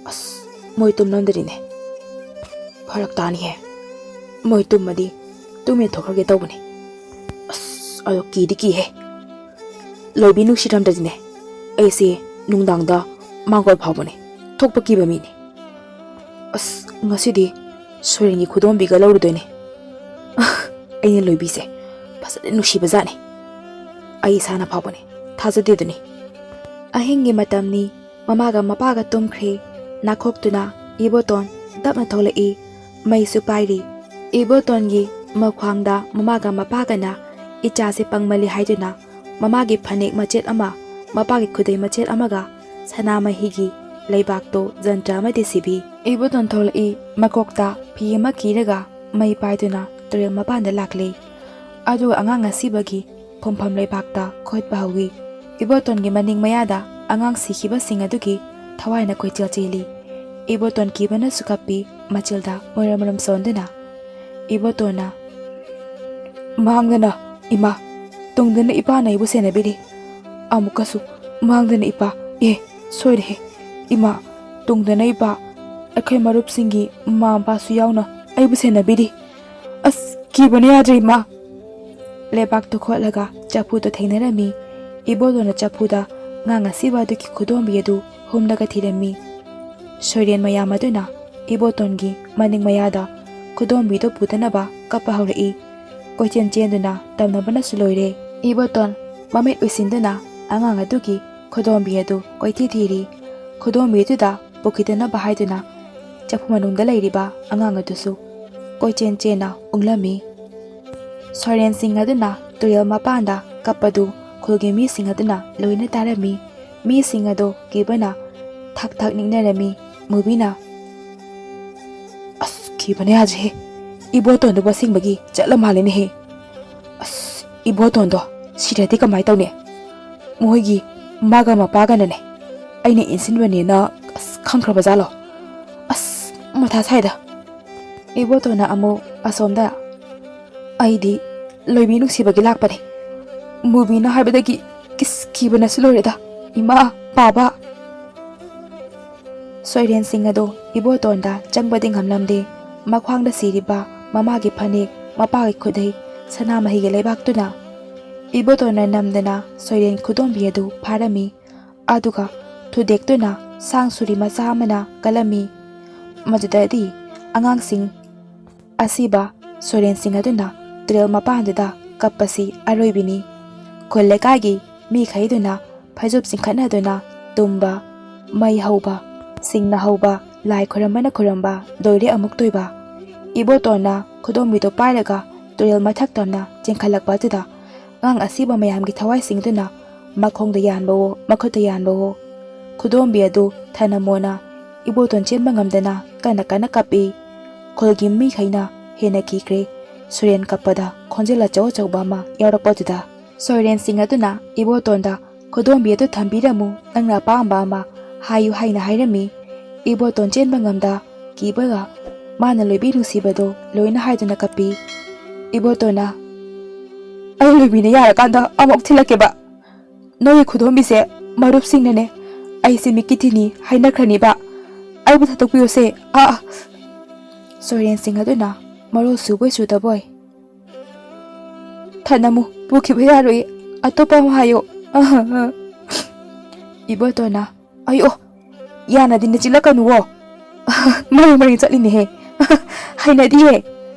"ꯑꯁ, ꯃꯣꯏ ꯇꯨꯝꯂꯝꯗꯔꯤꯅꯦ꯫ ꯐꯔꯛ ꯇꯥꯅꯤꯍꯦ꯫ ꯃꯣꯏ ꯇꯨꯝꯃꯗꯤ ꯇꯨꯝꯃꯤꯟ ꯊꯣꯛꯈ꯭ꯔꯒꯦ ꯇꯧꯕꯅꯦ꯫ ꯑꯁ, ꯑꯗꯣ ꯀꯤꯗꯤ ꯀꯤꯍꯦ꯫ ꯂꯣꯏꯕꯤ ꯅꯨꯡꯁꯤꯔꯝꯗ꯭ꯔꯗꯤꯅꯦ, ꯑꯩꯁꯦ ꯅꯨꯡꯗꯥꯡꯗ ꯃꯥꯡꯒꯣꯜ ꯐꯥꯎꯕꯅꯦ ꯊꯣꯛꯄ ꯀꯤꯕ ꯃꯤꯅꯦ꯫ ꯑꯁ, ꯉꯁꯤꯗꯤ ꯁꯣꯔꯦꯟꯒꯤ ꯈꯨꯗꯣꯝꯕꯤꯒ ꯂꯧꯔꯨꯗꯣꯏꯅꯦ꯫" ꯑꯩꯅ ꯂꯣꯏꯕꯤꯁꯦ ꯐꯖꯅ ꯅꯨꯡꯁꯤꯕꯖꯥꯠꯅꯤ꯫ ꯑꯩ ꯏꯁꯥꯅ ꯐꯥꯎꯕꯅꯦ ꯊꯥꯖꯗꯦꯗꯨꯅꯤ꯫ ꯑꯍꯤꯡꯒꯤ ꯃꯇꯝꯅꯤ꯫ ꯃꯃꯥꯒ ꯃꯄꯥꯒ ꯇꯨꯝꯈ꯭ꯔꯦ꯫ ꯅꯥꯈꯣꯛꯇꯨꯅ ꯏꯕꯣꯇꯣꯟ ꯇꯞꯅ ꯊꯣꯛꯂꯛꯏ꯫ ꯃꯩꯁꯨ ꯄꯥꯏꯔꯤ꯫ ꯏꯕꯣꯇꯣꯟꯒꯤ ꯃꯈ꯭ꯋꯥꯡꯗ ꯃꯃꯥꯒ ꯃꯄꯥꯒꯅ ꯏꯆꯥꯁꯦ ꯄꯪꯃꯜꯂꯤ ꯍꯥꯏꯗꯨꯅ ꯃꯃꯥꯒꯤ ꯐꯅꯦꯛ ꯃꯆꯦꯠ ꯑꯃ, ꯃꯄꯥꯒꯤ ꯈꯨꯗꯩ ꯃꯆꯦꯠ ꯑꯃꯒ ꯁꯅꯥꯃꯍꯤꯒꯤ ꯂꯩꯕꯥꯛꯇꯣ ꯖꯟꯇ꯭ꯔ ꯑꯃꯗꯤ ꯁꯤꯕꯤ꯫ ꯏꯕꯣꯇꯣꯟ ꯊꯣꯛꯂꯛꯏ꯫ ꯃꯀꯣꯛꯇ ꯐꯤ ꯑꯃ ꯀꯤꯔꯒ ꯃꯩ ꯄꯥꯏꯗꯨꯅ ꯇꯨꯔꯦꯜ ꯃꯄꯥꯟꯗ ꯂꯥꯛꯂꯦ꯫ ꯑꯗꯨꯒ ꯑꯉꯥꯡ ꯑꯁꯤꯕꯒꯤ ꯐꯨꯝꯐꯝ ꯂꯩꯕꯥꯛꯇ ꯈꯣꯠꯄ ꯍꯧꯏ꯫ ꯏꯕꯣꯇꯣꯟꯒꯤ ꯃꯅꯤꯡ ꯃꯌꯥꯗ ꯑꯉꯥꯡ ꯁꯤꯈꯤꯕꯁꯤꯡ ꯑꯗꯨꯒꯤ ꯊꯋꯥꯏꯅ ꯀꯣꯏꯆꯦꯜ ꯆꯦꯜꯂꯤ꯫ ꯏꯕꯣꯇꯣꯟ ꯀꯤꯕꯅꯁꯨ ꯀꯞꯄꯤ꯫ ꯃꯆꯤꯜꯗ ꯃꯔꯝ ꯃꯔꯝ ꯁꯣꯟꯗꯨꯅ ꯏꯕꯣꯇꯣꯟꯅ, "ꯃꯥꯡꯗꯅ ꯏꯃꯥ, ꯇꯨꯡꯗꯅ ꯏꯄꯥꯅ ꯑꯩꯕꯨ ꯁꯦꯟꯅꯕꯤꯔꯤ꯫ ꯑꯃꯨꯛꯀꯁꯨ ꯃꯥꯡꯗꯅ ꯏꯄꯥ, ꯑꯦ, ꯁꯣꯏꯔꯦꯍꯦ꯫ ꯏꯃꯥ, ꯇꯨꯡꯗꯅ ꯏꯄꯥ, ꯑꯩꯈꯣꯏ ꯃꯔꯨꯞꯁꯤꯡꯒꯤ ꯃꯃꯥ ꯃꯄꯥꯁꯨ ꯌꯥꯎꯅ ꯑꯩꯕꯨ ꯁꯦꯟꯅꯕꯤꯔꯤ꯫ ꯑꯁ, ꯀꯤꯕꯅ ꯌꯥꯗ꯭ꯔꯦ ꯏꯃꯥ!" ꯂꯩꯕꯥꯛꯇꯨ ꯈꯣꯠꯂꯒ ꯆꯐꯨꯗꯣ ꯊꯦꯡꯅꯔꯝꯃꯤ꯫ ꯏꯕꯣꯇꯣꯟꯅ ꯆꯐꯨꯗ ꯉꯥꯡ ꯑꯁꯤꯕ ꯑꯗꯨꯒꯤ ꯈꯨꯗꯣꯝꯕꯤ ꯑꯗꯨ ꯍꯨꯝꯂꯒ ꯊꯤꯔꯝꯃꯤ꯫ ꯁꯣꯏꯔꯦꯟ ꯃꯌꯥꯝ ꯑꯗꯨꯅ ꯏꯕꯣꯇꯣꯟꯒꯤ ꯃꯅꯤꯡ ꯃꯌꯥꯗ ꯈꯨꯗꯣꯝꯕꯤꯗꯨ ꯄꯨꯗꯅꯕ ꯀꯞꯄ ꯍꯧꯔꯛꯏ꯫ ꯀꯣꯏꯆꯦꯟ ꯆꯦꯟꯗꯨꯅ ꯇꯝꯅꯕꯅꯁꯨ ꯂꯣꯏꯔꯦ꯫ ꯏꯕꯣꯇꯣꯟ ꯃꯃꯤꯠ ꯎꯏꯁꯤꯟꯗꯨꯅ ꯑꯉꯥꯡ ꯑꯗꯨꯒꯤ ꯈꯨꯗꯣꯝꯕꯤ ꯑꯗꯨ ꯀꯣꯏꯊꯤ ꯊꯤꯔꯤ꯫ ꯈꯨꯗꯣꯝꯕꯤꯗꯨꯗ ꯄꯨꯈꯤꯗꯅꯕ ꯍꯥꯏꯗꯨꯅ ꯆꯐꯨ ꯃꯅꯨꯡꯗ ꯂꯩꯔꯤꯕ ꯑꯉꯥꯡ ꯑꯗꯨꯁꯨ ꯀꯣꯏꯆꯦꯟ ꯆꯦꯟꯅ ꯎꯪꯂꯝꯃꯤ꯫ ꯁꯣꯏꯔꯦꯟꯁꯤꯡ ꯑꯗꯨꯅ ꯇꯨꯔꯦꯜ ꯃꯄꯥꯟꯗ ꯀꯞꯄꯗꯨ ꯈꯨꯜꯒꯤ ꯃꯤꯁꯤꯡ ꯑꯗꯨꯅ ꯂꯣꯏꯅ ꯇꯥꯔꯝꯃꯤ꯫ ꯃꯤꯁꯤꯡ ꯑꯗꯨ ꯀꯤꯕꯅ ꯊꯛ ꯊꯛ ꯅꯤꯛꯅꯔꯝꯃꯤ꯫ ꯃꯨꯕꯤꯅ, "ꯑꯁ, ꯀꯤꯕꯅ ꯌꯥꯗ꯭ꯔꯦꯍꯦ꯫ ꯏꯕꯣꯇꯣꯟꯗꯨꯕꯨ ꯑꯁꯦꯡꯕꯒꯤ ꯆꯠꯂ ꯃꯥꯜꯂꯦꯅꯦꯍꯦ꯫ ꯑꯁ, ꯏꯕꯣꯇꯣꯟꯗꯣ ꯁꯤꯔꯗꯤ ꯀꯃꯥꯏ ꯇꯧꯅꯤ? ꯃꯣꯏꯒꯤ ꯃꯥꯒ ꯃꯄꯥꯒꯅꯅꯦ ꯑꯩꯅ ꯏꯟꯁꯤꯟꯕꯅꯦꯅ, ꯑꯁ, ꯈꯪꯈ꯭ꯔꯕ ꯖꯥꯠꯂꯣ? ꯑꯁ, ꯃꯊꯥ ꯁꯥꯏꯗ꯫" ꯏꯕꯣꯇꯣꯟꯅ ꯑꯃꯨꯛ ꯑꯁꯣꯝꯗ, "ꯑꯩꯗꯤ ꯂꯣꯏꯕꯤ ꯅꯨꯡꯁꯤꯕꯒꯤ ꯂꯥꯛꯄꯅꯦ꯫ ꯃꯨꯕꯤꯅ ꯍꯥꯏꯕꯗꯒꯤ ꯀꯤꯁ ꯀꯤꯕꯅꯁꯨ ꯂꯣꯏꯔꯦꯗ, ꯏꯃꯥ, ꯄꯥꯕ꯫" ꯁꯣꯏꯔꯦꯟꯁꯤꯡ ꯑꯗꯨ ꯏꯕꯣꯇꯣꯟꯗ ꯆꯪꯕꯗꯤ ꯉꯝꯂꯝꯗꯦ꯫ ꯃꯈ꯭ꯋꯥꯡꯗ ꯁꯤꯔꯤꯕ ꯃꯃꯥꯒꯤ ꯐꯅꯦꯛ, ꯃꯄꯥꯒꯤ ꯈꯨꯗꯩ, ꯁꯅꯥꯃꯍꯤꯒꯤ ꯂꯩꯕꯥꯛꯇꯨꯅ ꯏꯕꯣꯇꯣꯟꯅ ꯅꯝꯗꯅ ꯁꯣꯏꯔꯦꯟ ꯈꯨꯗꯣꯝꯕꯤ ꯑꯗꯨ ꯐꯥꯔꯝꯃꯤ꯫ ꯑꯗꯨꯒ ꯊꯨꯗꯦꯛꯇꯨꯅ ꯁꯥꯡ ꯁꯨꯔꯤ ꯃꯆꯥ ꯑꯃꯅ ꯀꯜꯂꯝꯃꯤ꯫ ꯃꯗꯨꯗꯗꯤ ꯑꯉꯥꯡꯁꯤꯡ ꯑꯁꯤꯕ ꯁꯣꯏꯔꯦꯟꯁꯤꯡ ꯑꯗꯨꯅ ꯇꯨꯔꯦꯜ ꯃꯄꯥꯟꯗꯨꯗ ꯀꯞꯄꯁꯤ ꯑꯔꯣꯏꯕꯤꯅꯤ꯫ ꯈꯨꯜ ꯂꯩꯀꯥꯏꯒꯤ ꯃꯤꯈꯩꯗꯨꯅ ꯐꯩꯖꯨꯞ ꯆꯤꯡꯈꯠꯅꯗꯨꯅ ꯇꯨꯝꯕ, ꯃꯩ ꯍꯧꯕ, ꯁꯤꯡꯅ ꯍꯧꯕ, ꯂꯥꯏ ꯈꯨꯔꯝꯕꯅ ꯈꯨꯔꯝꯕ, ꯂꯣꯏꯔꯦ ꯑꯃꯨꯛ ꯇꯣꯏꯕ꯫ ꯏꯕꯣꯇꯣꯟꯅ ꯈꯨꯗꯣꯝꯕꯤꯗꯨ ꯄꯥꯏꯔꯒ ꯇꯨꯔꯦꯜ ꯃꯊꯛ ꯇꯝꯅ ꯆꯦꯟꯈꯠꯂꯛꯄ ꯑꯗꯨꯗ ꯑꯉꯥꯡ ꯑꯁꯤꯕ ꯃꯌꯥꯝꯒꯤ ꯊꯋꯥꯏꯁꯤꯡꯗꯨꯅ ꯃꯈꯣꯡꯗ ꯌꯥꯟꯕꯋꯣ, ꯃꯈꯨꯠꯇ ꯌꯥꯟꯕꯋꯣ꯫ ꯈꯨꯗꯣꯝꯕꯤ ꯑꯗꯨ ꯊꯅꯝꯃꯣꯅ ꯏꯕꯣꯇꯣꯟ ꯆꯦꯟꯕ ꯉꯝꯗꯅ ꯀꯟꯅ ꯀꯟꯅ ꯀꯞꯄꯤ꯫ ꯈꯨꯜꯒꯤ ꯃꯤꯈꯩꯅ ꯍꯦꯟꯅ ꯀꯤꯈ꯭ꯔꯦ꯫ ꯁꯣꯏꯔꯦꯟ ꯀꯞꯄꯗ ꯈꯣꯟꯖꯦꯜ ꯑꯆꯧ ꯑꯆꯧꯕ ꯑꯃ ꯌꯥꯎꯔꯛꯄꯗꯨꯗ ꯁꯣꯏꯔꯦꯟꯁꯤꯡ ꯑꯗꯨꯅ ꯏꯕꯣꯇꯣꯟꯗ "ꯈꯨꯗꯣꯝꯕꯤ ꯑꯗꯨ ꯊꯝꯕꯤꯔꯝꯃꯨ, ꯅꯪꯅ ꯑꯄꯥꯝꯕ ꯑꯃ ꯍꯥꯏꯌꯨ" ꯍꯥꯏꯅ ꯍꯥꯏꯔꯝꯃꯤ꯫ ꯏꯕꯣꯇꯣꯟ ꯆꯦꯟꯕ ꯉꯝꯗ ꯀꯤꯕꯒ ꯃꯥꯅ ꯂꯣꯏꯕꯤ ꯅꯨꯡꯁꯤꯕꯗꯣ ꯂꯣꯏꯅ ꯍꯥꯏꯗꯨꯅ ꯀꯞꯄꯤ꯫ ꯏꯕꯣꯇꯣꯟꯅ, "ꯑꯩ ꯂꯣꯏꯕꯤꯅ ꯌꯥꯔꯀꯥꯟꯗ ꯑꯃꯨꯛ ꯊꯤꯜꯂꯛꯀꯦꯕ꯫ ꯅꯣꯏꯒꯤ ꯈꯨꯗꯣꯝꯕꯤꯁꯦ ꯃꯔꯨꯞꯁꯤꯡꯅꯅꯦ ꯑꯩꯁꯦ ꯃꯤꯠꯀꯤ ꯊꯤꯅꯤ ꯍꯥꯏꯅꯈ꯭ꯔꯅꯤꯕ꯫ ꯑꯩꯕꯨ ꯊꯥꯗꯣꯛꯄꯤꯌꯨꯁꯦ꯫ ꯑꯥ, ꯑꯥ꯫" ꯁꯣꯏꯔꯦꯟꯁꯤꯡ ꯑꯗꯨꯅ ꯃꯔꯣꯜ ꯁꯨꯕꯣꯏ ꯁꯨꯗꯕꯣꯏ, "ꯊꯅꯝꯃꯨ, ꯄꯨꯈꯤꯕ ꯌꯥꯔꯣꯏ, ꯑꯇꯣꯞꯄ ꯑꯃ ꯍꯥꯏꯌꯣ꯫" ꯏꯕꯣꯇꯣꯟꯅ, "ꯑꯌꯣ, ꯌꯥꯅꯗꯤꯅ ꯆꯤꯜꯂꯛꯀꯅꯨꯋꯣ꯫ ꯃꯔꯩ ꯃꯔꯩ ꯆꯠꯂꯤꯅꯦꯍꯦ꯫ ꯍꯩꯅꯗꯤꯌꯦ꯫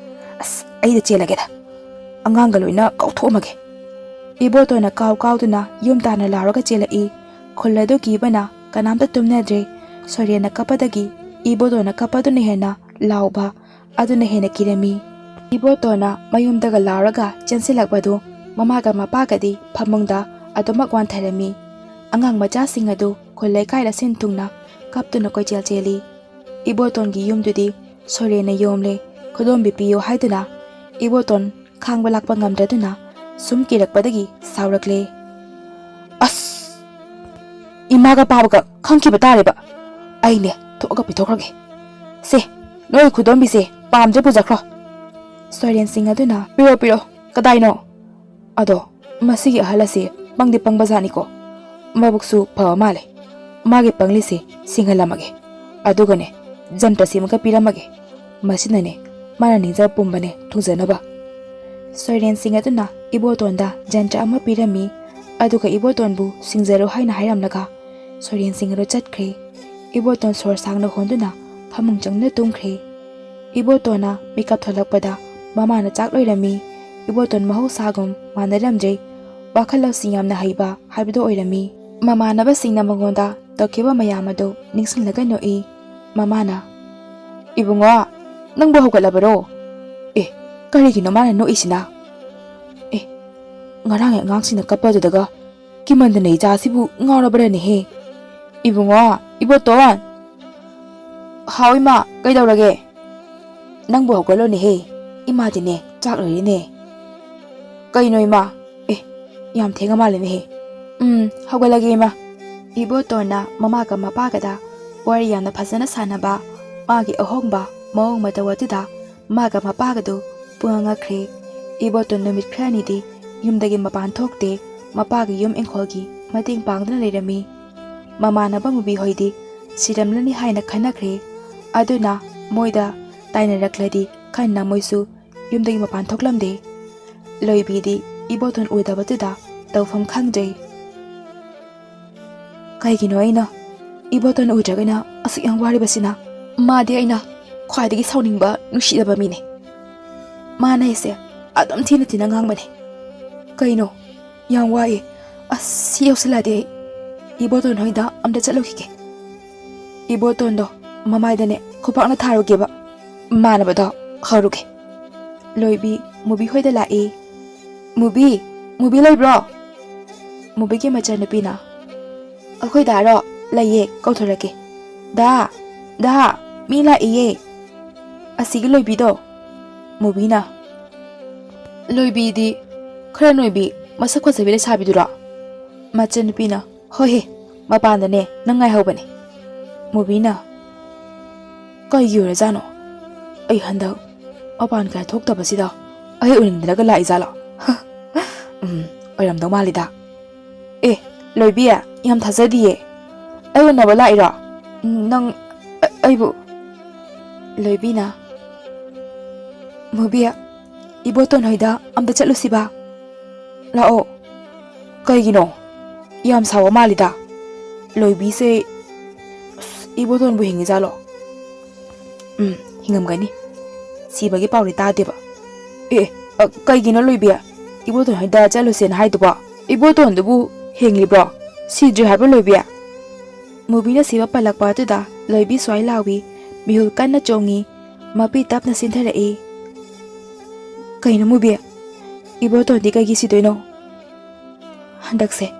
ꯑꯁ, ꯑꯩꯗ ꯆꯦꯜꯂꯒꯦꯗ꯫ ꯑꯉꯥꯡꯒ ꯂꯣꯏꯅ ꯀꯥꯎꯊꯣꯛꯑꯝꯃꯒꯦ꯫" ꯏꯕꯣꯇꯣꯟꯅ ꯀꯥꯎ ꯀꯥꯎꯗꯨꯅ ꯌꯨꯝ ꯇꯥꯟꯅ ꯂꯥꯎꯔꯒ ꯆꯦꯜꯂꯛꯏ꯫ ꯈꯨꯜ ꯑꯗꯨ ꯀꯤꯕꯅ ꯀꯅꯥꯝꯇ ꯇꯨꯝꯅꯗ꯭ꯔꯦ꯫ ꯁꯣꯏꯔꯦꯟꯅ ꯀꯞꯄꯗꯒꯤ ꯏꯕꯣꯇꯣꯟꯅ ꯀꯞꯄꯗꯨꯅ ꯍꯦꯟꯅ ꯂꯥꯎꯕ ꯑꯗꯨꯅ ꯍꯦꯟꯅ ꯀꯤꯔꯝꯃꯤ꯫ ꯏꯕꯣꯇꯣꯟꯅ ꯃꯌꯨꯝꯗꯒ ꯂꯥꯎꯔꯒ ꯆꯦꯟꯁꯤꯜꯂꯛꯄꯗꯨ ꯃꯃꯥꯒ ꯃꯄꯥꯒꯗꯤ ꯐꯃꯨꯡꯗ ꯑꯗꯨꯃꯛ ꯋꯥꯟꯊꯔꯝꯃꯤ꯫ ꯑꯉꯥꯡ ꯃꯆꯥꯁꯤꯡ ꯑꯗꯨ ꯈꯨꯜ ꯂꯩꯀꯥꯏꯗ ꯁꯤꯟ ꯊꯨꯡꯅ ꯀꯞꯇꯨꯅ ꯀꯣꯏꯆꯦꯜ ꯆꯦꯜꯂꯤ꯫ ꯏꯕꯣꯇꯣꯟꯒꯤ ꯌꯨꯝꯗꯨꯗꯤ ꯁꯣꯏꯔꯦꯟꯅ ꯌꯣꯝꯂꯦ, ꯈꯨꯗꯣꯝꯕꯤ ꯄꯤꯌꯨ ꯍꯥꯏꯗꯨꯅ ꯏꯕꯣꯇꯣꯟ ꯈꯥꯡꯕ ꯂꯥꯛꯄ ꯉꯝꯗ꯭ꯔꯗꯨꯅ ꯁꯨꯝ ꯀꯤꯔꯛꯄꯗꯒꯤ ꯁꯥꯎꯔꯛꯂꯦ꯫ "ꯑꯁ! ꯏꯃꯥꯒ ꯄꯥꯕꯒ ꯈꯪꯈꯤꯕ ꯇꯥꯔꯦꯕ꯫ ꯑꯩꯅꯦ ꯊꯣꯛꯑꯒ ꯄꯤꯊꯣꯛꯈ꯭ꯔꯒꯦ꯫ ꯁꯦ, ꯅꯣꯏ ꯈꯨꯗꯣꯝꯕꯤꯁꯦ ꯄꯥꯝꯗ꯭ꯔꯦ ꯄꯨꯖꯈ꯭ꯔꯣ꯫" ꯁꯣꯏꯔꯦꯟꯁꯤꯡ ꯑꯗꯨꯅ, "ꯄꯤꯔꯣ, ꯄꯤꯔꯣ, ꯀꯗꯥꯏꯅꯣ? ꯑꯗꯣ, ꯃꯁꯤꯒꯤ ꯑꯍꯜ ꯑꯁꯤ ꯄꯪꯗꯤ ꯄꯪꯕ ꯖꯥꯠꯅꯤꯀꯣ꯫ ꯃꯕꯨꯛꯁꯨ ꯐꯕ ꯃꯥꯜꯂꯦ꯫ ꯃꯥꯒꯤ ꯄꯪꯂꯤꯁꯦ ꯁꯤꯡꯍꯜꯂꯝꯃꯒꯦ꯫ ꯑꯗꯨꯒꯅꯦ, ꯖꯟꯇ꯭ꯔ ꯁꯦꯝꯃꯒ ꯄꯤꯔꯝꯃꯒꯦ꯫ ꯃꯁꯤꯅꯅꯦ, ꯃꯥꯅ ꯅꯤꯡꯖꯕ ꯄꯨꯝꯕꯅꯦ ꯊꯨꯡꯖꯅꯕ꯫" ꯁꯣꯏꯔꯦꯟꯁꯤꯡ ꯑꯗꯨꯅ ꯏꯕꯣꯇꯣꯟꯗ ꯖꯟꯇ꯭ꯔ ꯑꯃ ꯄꯤꯔꯝꯃꯤ꯫ ꯑꯗꯨꯒ ꯏꯕꯣꯇꯣꯟꯕꯨ ꯁꯤꯡꯖꯔꯣ ꯍꯥꯏꯅ ꯍꯥꯏꯔꯝꯂꯒ ꯁꯣꯏꯔꯦꯟꯁꯤꯡ ꯑꯗꯨ ꯆꯠꯈ꯭ꯔꯦ꯫ ꯏꯕꯣꯇꯣꯟ ꯁꯣꯔ ꯁꯥꯡꯅ ꯍꯣꯟꯗꯨꯅ ꯐꯃꯨꯡ ꯆꯪꯗꯨꯅ ꯇꯨꯝꯈ꯭ꯔꯦ꯫ ꯏꯕꯣꯇꯣꯟꯅ ꯃꯤꯀꯞ ꯊꯣꯛꯂꯛꯄꯗ ꯃꯃꯥꯅ ꯆꯥꯛ ꯂꯣꯏꯔꯝꯃꯤ꯫ ꯏꯕꯣꯇꯣꯟ ꯃꯍꯧꯁꯥꯒꯨꯝ ꯃꯥꯟꯅꯔꯝꯗ꯭ꯔꯦ꯫ ꯋꯥꯈꯜ ꯂꯧꯁꯤꯡ ꯌꯥꯝꯅ ꯍꯩꯕ ꯍꯥꯏꯕꯗꯨ ꯑꯣꯏꯔꯝꯃꯤ꯫ ꯃꯃꯥꯟꯅꯕꯁꯤꯡꯅ ꯃꯉꯣꯟꯗ ꯇꯧꯈꯤꯕ ꯃꯌꯥꯝ ꯑꯗꯨ ꯅꯤꯡꯁꯤꯡꯂꯒ ꯅꯣꯛꯏ꯫ ꯃꯃꯥꯅ, "ꯏꯕꯨꯡꯉꯣ, ꯅꯪꯕꯨ ꯍꯧꯒꯠꯂꯕꯔꯣ? ꯑꯦ, ꯀꯔꯤꯒꯤꯅꯣ ꯃꯥꯅ ꯅꯣꯛꯏꯁꯤꯅ? ꯑꯦ, ꯉꯔꯥꯡꯒꯤ ꯑꯉꯥꯡꯁꯤꯡꯅ ꯀꯞꯄꯗꯨꯗꯒ ꯀꯤꯃꯟꯗꯅ ꯏꯆꯥꯁꯤꯕꯨ ꯉꯥꯎꯔꯕ꯭ꯔꯅꯦꯍꯦ? ꯏꯕꯨꯡꯉꯣ, ꯏꯕꯣꯇꯣꯟ!" "ꯍꯥꯎ ꯏꯃꯥ, ꯀꯩꯗꯧꯔꯒꯦ?" "ꯅꯪꯕꯨ ꯍꯧꯒꯠꯂꯣꯅꯦꯍꯦ, ꯏꯃꯥꯗꯤꯅꯦ ꯆꯥꯛ ꯂꯣꯏꯔꯦꯅꯦ꯫" "ꯀꯩꯅꯣ ꯏꯃꯥ? ꯑꯦ, ꯌꯥꯝ ꯊꯦꯡꯉ ꯃꯥꯜꯂꯦꯅꯦꯍꯦ꯫ ꯎꯝ, ꯍꯧꯒꯠꯂꯒꯦ, ꯏꯃꯥ꯫ ꯏꯕꯣꯇꯣꯟꯅ ꯃꯃꯥꯒ ꯃꯄꯥꯒꯗ ꯋꯥꯔꯤ ꯌꯥꯝꯅ ꯐꯖꯅ ꯁꯥꯟꯅꯕ, ꯃꯥꯒꯤ ꯑꯍꯣꯡꯕ ꯃꯑꯣꯡ ꯃꯇꯧ ꯑꯗꯨꯗ ꯃꯃꯥꯒ ꯃꯄꯥꯒꯗꯨ ꯄꯨꯡꯉꯛ ꯉꯛꯈ꯭ꯔꯦ꯫ ꯏꯕꯣꯇꯣꯟ ꯅꯨꯃꯤꯠ ꯈꯔꯅꯤꯗꯤ ꯌꯨꯝꯗꯒꯤ ꯃꯄꯥꯟ ꯊꯣꯛꯇꯦ, ꯃꯄꯥꯒꯤ ꯌꯨꯝ ꯏꯪꯈꯣꯜꯒꯤ ꯃꯇꯦꯡ ꯄꯥꯡꯗꯨꯅ ꯂꯩꯔꯝꯃꯤ꯫ ꯃꯃꯥꯟꯅꯕ ꯃꯨꯕꯤ ꯍꯣꯏꯗꯤ ꯁꯤꯔꯝꯂꯅꯤ ꯍꯥꯏꯅ ꯈꯟꯅꯈ꯭ꯔꯦ꯫ ꯑꯗꯨꯅ ꯃꯣꯏꯗ ꯇꯥꯏꯅꯔꯛꯂꯗꯤ ꯈꯟꯅ ꯃꯣꯏꯁꯨ ꯌꯨꯝꯗꯒꯤ ꯃꯄꯥꯟ ꯊꯣꯛꯂꯝꯗꯦ꯫ ꯂꯣꯏꯕꯤꯗꯤ ꯏꯕꯣꯇꯣꯟ ꯎꯗꯕꯗꯨꯗ ꯇꯧꯐꯝ ꯈꯪꯗ꯭ꯔꯦ꯫ ꯀꯩꯒꯤꯅꯣ ꯑꯩꯅ ꯏꯕꯣꯇꯣꯟ ꯎꯗ꯭ꯔꯒꯅ ꯑꯁꯨꯛ ꯌꯥꯝ ꯋꯥꯔꯤꯕꯁꯤꯅ? ꯃꯥꯗꯤ ꯑꯩꯅ ꯈ꯭ꯋꯥꯏꯗꯒꯤ ꯁꯥꯎꯅꯤꯡꯕ, ꯅꯨꯡꯁꯤꯗꯕ ꯃꯤꯅꯦ꯫ ꯃꯥꯅ ꯑꯩꯁꯦ ꯑꯗꯨꯝ ꯊꯤꯅ ꯊꯤꯅ ꯉꯥꯡꯕꯅꯦ꯫ ꯀꯩꯅꯣ? ꯌꯥꯝ ꯋꯥꯏꯌꯦ꯫ ꯑꯁ, ꯁꯤ ꯌꯧꯁꯤꯜꯂꯛꯑꯗꯤ ꯑꯩ ꯏꯕꯣꯇꯣꯟ ꯍꯣꯏꯗ ꯑꯝꯇ ꯆꯠꯂꯨꯈꯤꯒꯦ꯫ ꯏꯕꯣꯇꯣꯟꯗꯣ ꯃꯃꯥꯏꯗꯅꯦ ꯈꯨꯄꯥꯛꯅ ꯊꯥꯔꯨꯒꯦꯕ꯫ ꯃꯥꯟꯅꯕꯗꯣ ꯍꯧꯔꯨꯒꯦ꯫ ꯂꯣꯏꯕꯤ ꯃꯨꯕꯤ ꯍꯣꯏꯗ ꯂꯥꯛꯏ꯫ "ꯃꯨꯕꯤ, ꯃꯨꯕꯤ ꯂꯩꯕ꯭ꯔꯣ?" ꯃꯨꯕꯤꯒꯤ ꯃꯆꯟꯅꯨꯄꯤꯅ, "ꯑꯩꯈꯣꯏ ꯗꯥꯔꯣ? ꯂꯩꯌꯦ, ꯀꯧꯊꯣꯔꯛꯀꯦ꯫ ꯗꯥ, ꯗꯥ, ꯃꯤ ꯂꯥꯛꯏꯌꯦ꯫ ꯑꯁꯤꯒꯤ ꯂꯣꯏꯕꯤꯗꯣ꯫" ꯃꯨꯕꯤꯅ, "ꯂꯣꯏꯕꯤꯗꯤ ꯈꯔ ꯅꯣꯏꯕꯤ, ꯃꯁꯛ ꯐꯖꯕꯤ ꯂꯩꯁꯥꯕꯤꯗꯨꯔꯣ?" ꯃꯆꯟꯅꯨꯄꯤꯅ, "ꯍꯣꯏꯍꯦ, ꯃꯄꯥꯟꯗꯅꯦ ꯅꯪ ꯉꯥꯏꯍꯧꯕꯅꯦ꯫" ꯃꯨꯕꯤꯅ, "ꯀꯩꯒꯤ ꯑꯣꯏꯔꯖꯥꯠꯅꯣ? ꯑꯩ ꯍꯟꯗꯛ ꯃꯄꯥꯟ ꯀꯌꯥ ꯊꯣꯛꯇꯕꯁꯤꯗ ꯑꯩ ꯎꯅꯤꯡꯗꯅꯒ ꯂꯥꯛꯏꯖꯥꯠꯂꯣ?" "ꯎꯝ, ꯑꯣꯏꯔꯝꯗꯧ ꯃꯥꯜꯂꯤꯗ꯫ ꯑꯦ, ꯂꯣꯏꯕꯤ, ꯌꯥꯝ ꯊꯥꯖꯗꯤꯌꯦ꯫ ꯑꯩ ꯎꯅꯕ ꯂꯥꯛꯏꯔꯣ? ꯅꯪ ꯑ-, ꯑꯩꯕꯨ?" ꯂꯣꯏꯕꯤꯅ, "ꯃꯨꯕꯤ, ꯏꯕꯣꯇꯣꯟ ꯍꯣꯏꯗ ꯑꯝꯇ ꯆꯠꯂꯨꯁꯤꯕ꯫ ꯂꯥꯛꯑꯣ꯫" "ꯀꯩꯒꯤꯅꯣ? ꯌꯥꯝ ꯁꯥꯎꯕ ꯃꯥꯜꯂꯤꯗ꯫ ꯂꯣꯏꯕꯤꯁꯦ, ꯑꯁ, ꯏꯕꯣꯇꯣꯟꯕꯨ ꯍꯤꯡꯉꯤꯖꯥꯠꯂꯣ?" "ꯎꯝ, ꯍꯤꯡꯉꯝꯒꯅꯤ꯫ ꯁꯤꯕꯒꯤ ꯄꯥꯎꯗꯤ ꯇꯥꯗꯦꯕ꯫" "ꯑꯦ, ꯑ, ꯀꯩꯒꯤꯅꯣ ꯂꯣꯏꯕꯤ? ꯏꯕꯣꯇꯣꯟ ꯍꯣꯏꯗ ꯆꯠꯂꯨꯁꯦꯅ ꯍꯥꯏꯗꯨꯕꯣ? ꯏꯕꯣꯇꯣꯟꯗꯨꯕꯨ ꯍꯤꯡꯂꯤꯕ꯭ꯔꯣ? ꯁꯤꯗ꯭ꯔꯤ ꯍꯥꯏꯕ꯭ꯔꯣ ꯂꯣꯏꯕꯤ?" ꯃꯨꯕꯤꯅ ꯁꯤꯕ ꯄꯜꯂꯛꯄ ꯑꯗꯨꯗ ꯂꯣꯏꯕꯤ ꯁ꯭ꯋꯥꯏ ꯂꯥꯎꯏ꯫ ꯃꯤꯍꯨꯜ ꯀꯟꯅ ꯆꯣꯡꯉꯤ꯫ ꯃꯄꯤ ꯇꯞꯅ ꯆꯦꯟꯊꯔꯛꯏ꯫ "ꯀꯩꯅꯣ ꯃꯨꯕꯤ? ꯏꯕꯣꯇꯣꯟꯗꯤ ꯀꯩꯒꯤ ꯁꯤꯗꯣꯏꯅꯣ?" "ꯍꯟꯗꯛꯁꯦ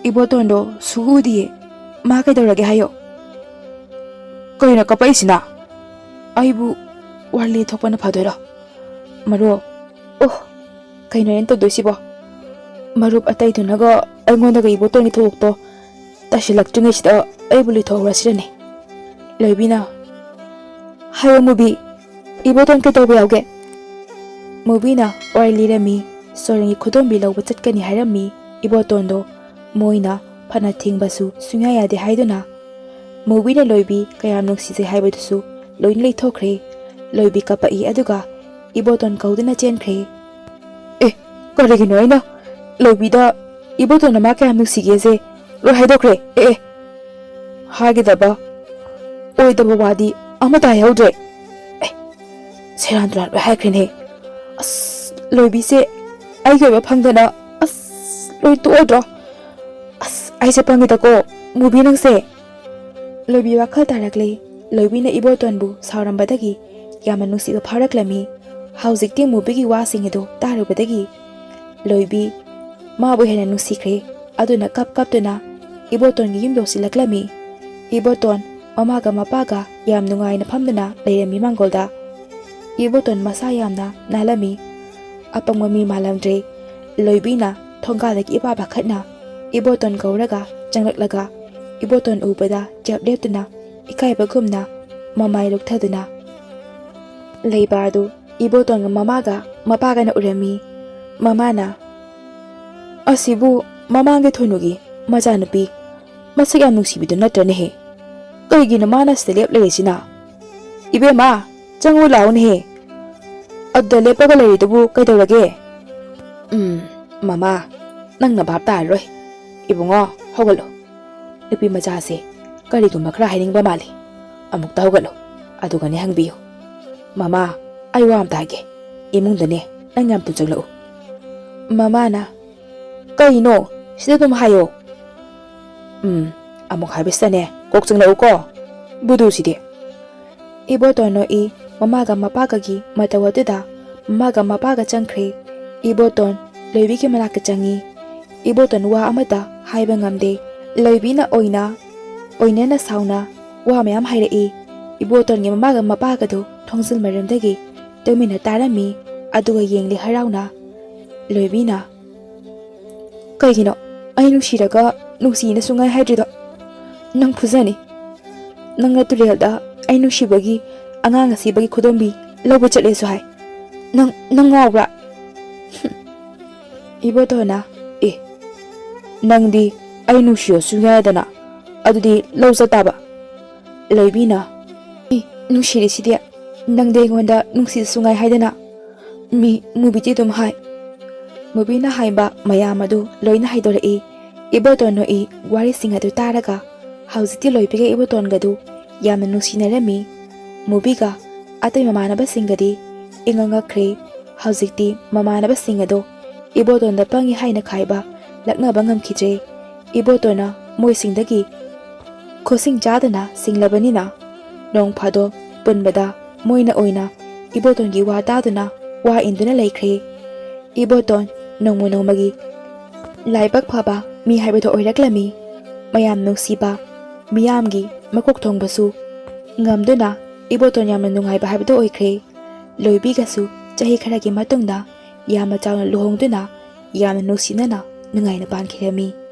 ꯏꯕꯣꯇꯣꯟꯗꯣ ꯁꯨꯛꯎ ꯎꯗꯤꯌꯦ꯫ ꯃꯥ ꯀꯩꯗꯧꯔꯒꯦ ꯍꯥꯏꯌꯣ?" "ꯀꯩꯅꯣ ꯀꯞꯄꯛꯏꯁꯤꯅ? ꯑꯩꯕꯨ ꯋꯥꯔꯤ ꯊꯣꯛꯄꯅ ꯐꯗꯣꯏꯔꯣ? ꯃꯔꯣ, ꯑꯣ, ꯀꯩꯅꯣ ꯑꯩꯅ ꯇꯧꯗꯣꯏꯁꯤꯕꯣ? ꯃꯔꯨꯞ ꯑꯇꯩꯗꯨꯅꯒ ꯑꯩꯉꯣꯟꯗꯒ ꯏꯕꯣꯇꯣꯟꯒꯤ ꯊꯧꯗꯣꯛꯇꯣ ꯇꯥꯁꯤꯜꯂꯛꯇ꯭ꯔꯤꯉꯩꯁꯤꯗ ꯑꯩꯕꯨ ꯂꯣꯏꯊꯣꯛꯍꯧꯔꯁꯤꯔꯅꯦ꯫ ꯂꯣꯏꯕꯤꯅ, "ꯍꯥꯏꯌꯣ ꯃꯨꯕꯤ, ꯏꯕꯣꯇꯣꯟ ꯀꯩꯗꯧꯕ ꯌꯥꯎꯒꯦ?" ꯃꯨꯕꯤꯅ ꯋꯥꯔꯤ ꯂꯤꯔꯝꯃꯤ꯫ ꯁꯣꯔꯦꯟꯒꯤ ꯈꯨꯗꯣꯝꯕꯤ ꯂꯧꯕ ꯆꯠꯀꯅꯤ ꯍꯥꯏꯔꯝꯃꯤ꯫ ꯏꯕꯣꯇꯣꯟꯗꯣ ꯃꯣꯏꯅ ꯐꯅ ꯊꯤꯡꯕꯁꯨ ꯁꯨꯡꯌꯥ ꯌꯥꯗꯦ ꯍꯥꯏꯗꯨꯅ ꯃꯨꯕꯤꯅ ꯂꯣꯏꯕꯤ ꯀꯌꯥꯝ ꯅꯨꯡꯁꯤꯖꯩ ꯍꯥꯏꯕꯗꯨꯁꯨ ꯂꯣꯏꯅ ꯂꯩꯊꯣꯛꯈ꯭ꯔꯦ꯫ ꯂꯣꯏꯕꯤ ꯀꯞꯄꯛꯏ, ꯑꯗꯨꯒ ꯏꯕꯣꯇꯣꯟ ꯀꯧꯗꯨꯅ ꯆꯦꯟꯈ꯭ꯔꯦ꯫ "ꯑꯦ, ꯀꯔꯤꯒꯤꯅꯣ ꯑꯩꯅ ꯂꯣꯏꯕꯤꯗ ꯏꯕꯣꯇꯣꯟꯅ ꯃꯥ ꯀꯌꯥꯝ ꯅꯨꯡꯁꯤꯒꯦꯁꯦ ꯂꯣꯏ ꯍꯥꯏꯗꯣꯛꯈ꯭ꯔꯦ꯫ ꯑꯦ, ꯑꯦ, ꯍꯥꯏꯒꯗꯕ ꯑꯣꯏꯗꯕ ꯋꯥꯗꯤ ꯑꯃꯠꯇ ꯍꯥꯏꯍꯧꯗ꯭ꯔꯦ꯫ ꯑꯦ, ꯁꯦꯔꯥꯟ ꯇꯨꯔꯥꯟ ꯂꯣꯏ ꯍꯥꯏꯈ꯭ꯔꯦꯅꯦ꯫ ꯑꯁ, ꯂꯣꯏꯕꯤꯁꯦ ꯑꯩꯒꯤ ꯑꯣꯏꯕ ꯐꯪꯗꯅ, ꯑꯁ, ꯂꯣꯏ ꯇꯣꯛꯑꯗ꯭ꯔꯣ? ꯑꯁ, ꯑꯩꯁꯦ ꯄꯪꯉꯤꯗꯀꯣ, ꯃꯨꯕꯤ ꯅꯪꯁꯦ꯫" ꯂꯣꯏꯕꯤ ꯋꯥꯈꯜ ꯇꯥꯔꯛꯂꯦ꯫ ꯂꯣꯏꯕꯤꯅ ꯏꯕꯣꯇꯣꯟꯕꯨ ꯁꯥꯎꯔꯝꯕꯗꯒꯤ ꯌꯥꯝꯅ ꯅꯨꯡꯁꯤꯕ ꯐꯥꯎꯔꯛꯂꯝꯃꯤ꯫ ꯍꯧꯖꯤꯛꯇꯤ ꯃꯨꯕꯤꯒꯤ ꯋꯥꯁꯤꯡ ꯑꯗꯨ ꯇꯥꯔꯨꯕꯗꯒꯤ ꯂꯣꯏꯕꯤ ꯃꯥꯕꯨ ꯍꯦꯟꯅ ꯅꯨꯡꯁꯤꯈ꯭ꯔꯦ꯫ ꯑꯗꯨꯅ ꯀꯞ ꯀꯞꯇꯨꯅ ꯏꯕꯣꯇꯣꯟꯒꯤ ꯌꯨꯝ ꯌꯧꯁꯤꯜꯂꯛꯂꯝꯃꯤ꯫ ꯏꯕꯣꯇꯣꯟ ꯃꯃꯥꯒ ꯃꯄꯥꯒ ꯌꯥꯝ ꯅꯨꯡꯉꯥꯏꯅ ꯐꯝꯗꯨꯅ ꯂꯩꯔꯝꯃꯤ ꯃꯥꯡꯒꯣꯜꯗ꯫ ꯏꯕꯣꯇꯣꯟ ꯃꯁꯥ ꯌꯥꯝꯅ ꯅꯥꯜꯂꯝꯃꯤ꯫ ꯑꯄꯪꯕ ꯃꯤ ꯃꯥꯜꯂꯝꯗ꯭ꯔꯦ꯫ ꯂꯣꯏꯕꯤꯅ ꯊꯣꯡꯒꯥꯜꯗꯒꯤ ꯏꯄꯥ ꯄꯥꯈꯠꯅ ꯏꯕꯣꯇꯣꯟ ꯀꯧꯔꯒ ꯆꯪꯂꯛꯂꯒ ꯏꯕꯣꯇꯣꯟ ꯎꯕꯗ ꯆꯞ ꯂꯦꯞꯇꯨꯅ ꯏꯀꯥꯏꯕꯒꯨꯝꯅ ꯃꯃꯥꯏ ꯂꯨꯛꯊꯗꯨꯅ ꯂꯩꯕ ꯑꯗꯨ ꯏꯕꯣꯇꯣꯟꯒ ꯃꯃꯥꯒ ꯃꯄꯥꯒꯅ ꯎꯔꯝꯃꯤ꯫ ꯃꯃꯥꯅ, "ꯑꯁꯤꯕꯨ ꯃꯃꯥꯡꯒꯤ ꯊꯣꯏꯅꯨꯒꯤ ꯃꯆꯥꯅꯨꯄꯤ ꯃꯁꯛ ꯌꯥꯝ ꯅꯨꯡꯁꯤꯕꯤꯗꯨ ꯅꯠꯇ꯭ꯔꯅꯦꯍꯦ? ꯀꯩꯒꯤꯅꯣ ꯃꯥꯅ ꯁꯤꯗ ꯂꯦꯞ ꯂꯩꯔꯤꯁꯤꯅ? ꯏꯕꯦꯝꯃ, ꯆꯪꯉꯨ ꯂꯥꯛꯎꯅꯦꯍꯦ꯫ ꯑꯗꯨꯗ ꯂꯦꯞꯄꯒ ꯂꯩꯔꯤꯗꯨꯕꯨ ꯀꯩꯗꯧꯔꯒꯦ?" "ꯎꯝ, ꯃꯃꯥ, ꯅꯪꯅ ꯚꯥꯞ ꯇꯥꯔꯔꯣꯏ꯫ ꯏꯕꯨꯡꯉꯣ, ꯍꯧꯒꯠꯂꯣ꯫ ꯅꯨꯄꯤ ꯃꯆꯥꯁꯦ ꯀꯔꯤꯒꯨꯝꯕ ꯈꯔ ꯍꯥꯏꯅꯤꯡꯕ ꯃꯥꯜꯂꯤ꯫ ꯑꯃꯨꯛꯇ ꯍꯧꯒꯠꯂꯣ, ꯑꯗꯨꯒꯅꯦ ꯍꯪꯕꯤꯌꯨ꯫ ꯃꯃꯥ, ꯑꯩ ꯋꯥ ꯑꯝꯇ ꯍꯥꯏꯒꯦ꯫ ꯏꯃꯨꯡꯗꯅꯦ, ꯅꯪ ꯌꯥꯝ ꯊꯨꯅ ꯆꯪꯂꯛꯎ꯫" ꯃꯃꯥꯅ, "ꯀꯩꯅꯣ? ꯁꯤꯗ ꯑꯗꯨꯝ ꯍꯥꯏꯌꯣ꯫" "ꯎꯝ, ꯑꯃꯨꯛ ꯍꯥꯏꯕꯁꯤꯗꯅꯦ, ꯀꯣꯛ ꯆꯪꯂꯛꯎꯀꯣ꯫ ꯕꯨꯗꯨꯁꯤꯗꯤ꯫" ꯏꯕꯣꯇꯣꯟ ꯅꯣꯛꯏ꯫ ꯃꯃꯥꯒ ꯃꯄꯥꯒꯒꯤ ꯃꯇꯧ ꯑꯗꯨꯗ ꯃꯃꯥꯒ ꯃꯄꯥꯒ ꯆꯪꯈ꯭ꯔꯦ꯫ ꯏꯕꯣꯇꯣꯟ ꯂꯣꯏꯕꯤꯒꯤ ꯃꯅꯥꯛꯇ ꯆꯪꯉꯤ꯫ ꯏꯕꯣꯇꯣꯟ ꯋꯥ ꯑꯃꯠꯇ ꯍꯥꯏꯕ ꯉꯝꯗꯦ꯫ ꯂꯣꯏꯕꯤꯅ ꯑꯣꯏꯅ, ꯑꯣꯏꯅꯅ ꯁꯥꯎꯅ ꯋꯥ ꯃꯌꯥꯝ ꯍꯥꯏꯔꯛꯏ꯫ ꯏꯕꯣꯇꯣꯟꯒꯤ ꯃꯃꯥꯒ ꯃꯄꯥꯒꯗꯨ ꯊꯣꯡꯖꯤꯜ ꯃꯔꯨꯝꯗꯒꯤ ꯇꯨꯃꯤꯟꯅ ꯇꯥꯔꯝꯃꯤ, ꯑꯗꯨꯒ ꯌꯦꯡꯂꯤ ꯍꯔꯥꯎꯅ꯫ ꯂꯣꯏꯕꯤꯅ, ꯀꯩꯒꯤꯅꯣ ꯑꯩ ꯅꯨꯡꯁꯤꯔꯒ ꯅꯨꯡꯁꯤꯅ ꯁꯨꯡꯉꯥꯏ ꯍꯥꯏꯗ꯭ꯔꯤꯗꯣ? ꯅꯪ ꯐꯨꯖꯅꯤ꯫ ꯅꯪꯅ ꯇꯨꯔꯦꯜꯗ ꯑꯩ ꯅꯨꯡꯁꯤꯕꯒꯤ ꯑꯉꯥꯡ ꯑꯁꯤꯕꯒꯤ ꯈꯨꯗꯣꯝꯕꯤ ꯂꯧꯕ ꯆꯠꯂꯦꯁꯨ ꯍꯥꯏ꯫ ꯅꯪ, ꯅꯪ ꯉꯥꯎꯕ꯭ꯔꯥ? ꯏꯕꯣꯇꯣꯟꯅ, "ꯑꯦ, ꯅꯪꯗꯤ ꯑꯩ ꯅꯨꯡꯁꯤꯌꯣ ꯁꯨꯡꯌꯥ ꯌꯥꯗꯅ, ꯑꯗꯨꯗꯤ ꯂꯧ ꯆꯠ ꯇꯥꯕ?" ꯂꯣꯏꯕꯤꯅ, "ꯑꯦ, ꯅꯨꯡꯁꯤꯔꯤꯁꯤꯗꯤ, ꯅꯪꯗꯤ ꯑꯩꯉꯣꯟꯗ ꯅꯨꯡꯁꯤꯁꯨ ꯉꯥꯏ ꯍꯥꯏꯗꯅ, ꯃꯤ ꯃꯨꯕꯤꯗꯤ ꯑꯗꯨꯝ ꯍꯥꯏ꯫" ꯃꯨꯕꯤꯅ ꯍꯥꯏꯕ ꯃꯌꯥꯝ ꯑꯗꯨ ꯂꯣꯏꯅ ꯍꯥꯏꯗꯣꯔꯛꯏ꯫ ꯏꯕꯣꯇꯣꯟ ꯅꯣꯛꯏ꯫ ꯋꯥꯔꯤꯁꯤꯡ ꯑꯗꯨ ꯇꯥꯔꯒ ꯍꯧꯖꯤꯛꯇꯤ ꯂꯣꯏꯕꯤꯒ ꯏꯕꯣꯇꯣꯟꯒꯗꯨ ꯌꯥꯝꯅ ꯅꯨꯡꯁꯤꯅꯔꯝꯃꯤ꯫ ꯃꯨꯕꯤꯒ ꯑꯇꯩ ꯃꯃꯥꯟꯅꯕꯁꯤꯡꯒꯗꯤ ꯏꯉꯛ ꯉꯛꯈ꯭ꯔꯦ꯫ ꯍꯧꯖꯤꯛꯇꯤ ꯃꯃꯥꯟꯅꯕꯁꯤꯡ ꯑꯗꯣ ꯏꯕꯣꯇꯣꯟꯗ ꯄꯪꯉꯤ ꯍꯥꯏꯅ ꯈꯥꯏꯕ ꯂꯛꯅꯕ ꯉꯝꯈꯤꯗ꯭ꯔꯦ꯫ ꯏꯕꯣꯇꯣꯟꯅ ꯃꯣꯏꯁꯤꯡꯗꯒꯤ ꯈꯣꯁꯤꯡ ꯆꯥꯗꯅ ꯁꯤꯡꯂꯕꯅꯤꯅ, ꯅꯣꯡ ꯐꯥꯗꯣꯛ ꯄꯨꯟꯕꯗ ꯃꯣꯏꯅ ꯑꯣꯏꯅ ꯏꯕꯣꯇꯣꯟꯒꯤ ꯋꯥ ꯇꯥꯗꯨꯅ ꯋꯥ ꯏꯟꯗꯨꯅ ꯂꯩꯈ꯭ꯔꯦ꯫ ꯏꯕꯣꯇꯣꯟ ꯅꯣꯡꯃ ꯅꯣꯡꯃꯒꯤ ꯂꯥꯏꯕꯛ ꯐꯕ ꯃꯤ ꯍꯥꯏꯕꯗꯣ ꯑꯣꯏꯔꯛꯂꯝꯃꯤ꯫ ꯃꯌꯥꯝ ꯅꯨꯡꯁꯤꯕ, ꯃꯤꯌꯥꯝꯒꯤ ꯃꯀꯣꯛ ꯊꯣꯡꯕꯁꯨ ꯉꯝꯗꯨꯅ ꯏꯕꯣꯇꯣꯟ ꯌꯥꯝꯅ ꯅꯨꯡꯉꯥꯏꯕ ꯍꯥꯏꯕꯗꯣ ꯑꯣꯏꯈ꯭ꯔꯦ꯫ ꯂꯣꯏꯕꯤꯒꯁꯨ ꯆꯍꯤ ꯈꯔꯒꯤ ꯃꯇꯨꯡꯗ ꯌꯥꯝꯅ ꯆꯥꯎꯅ ꯂꯨꯍꯣꯡꯗꯨꯅ ꯌꯥꯝꯅ ꯅꯨꯡꯁꯤꯅꯅ ꯅꯨꯡꯉꯥꯏꯅ ꯄꯥꯟꯈꯤꯔꯝꯃꯤ꯫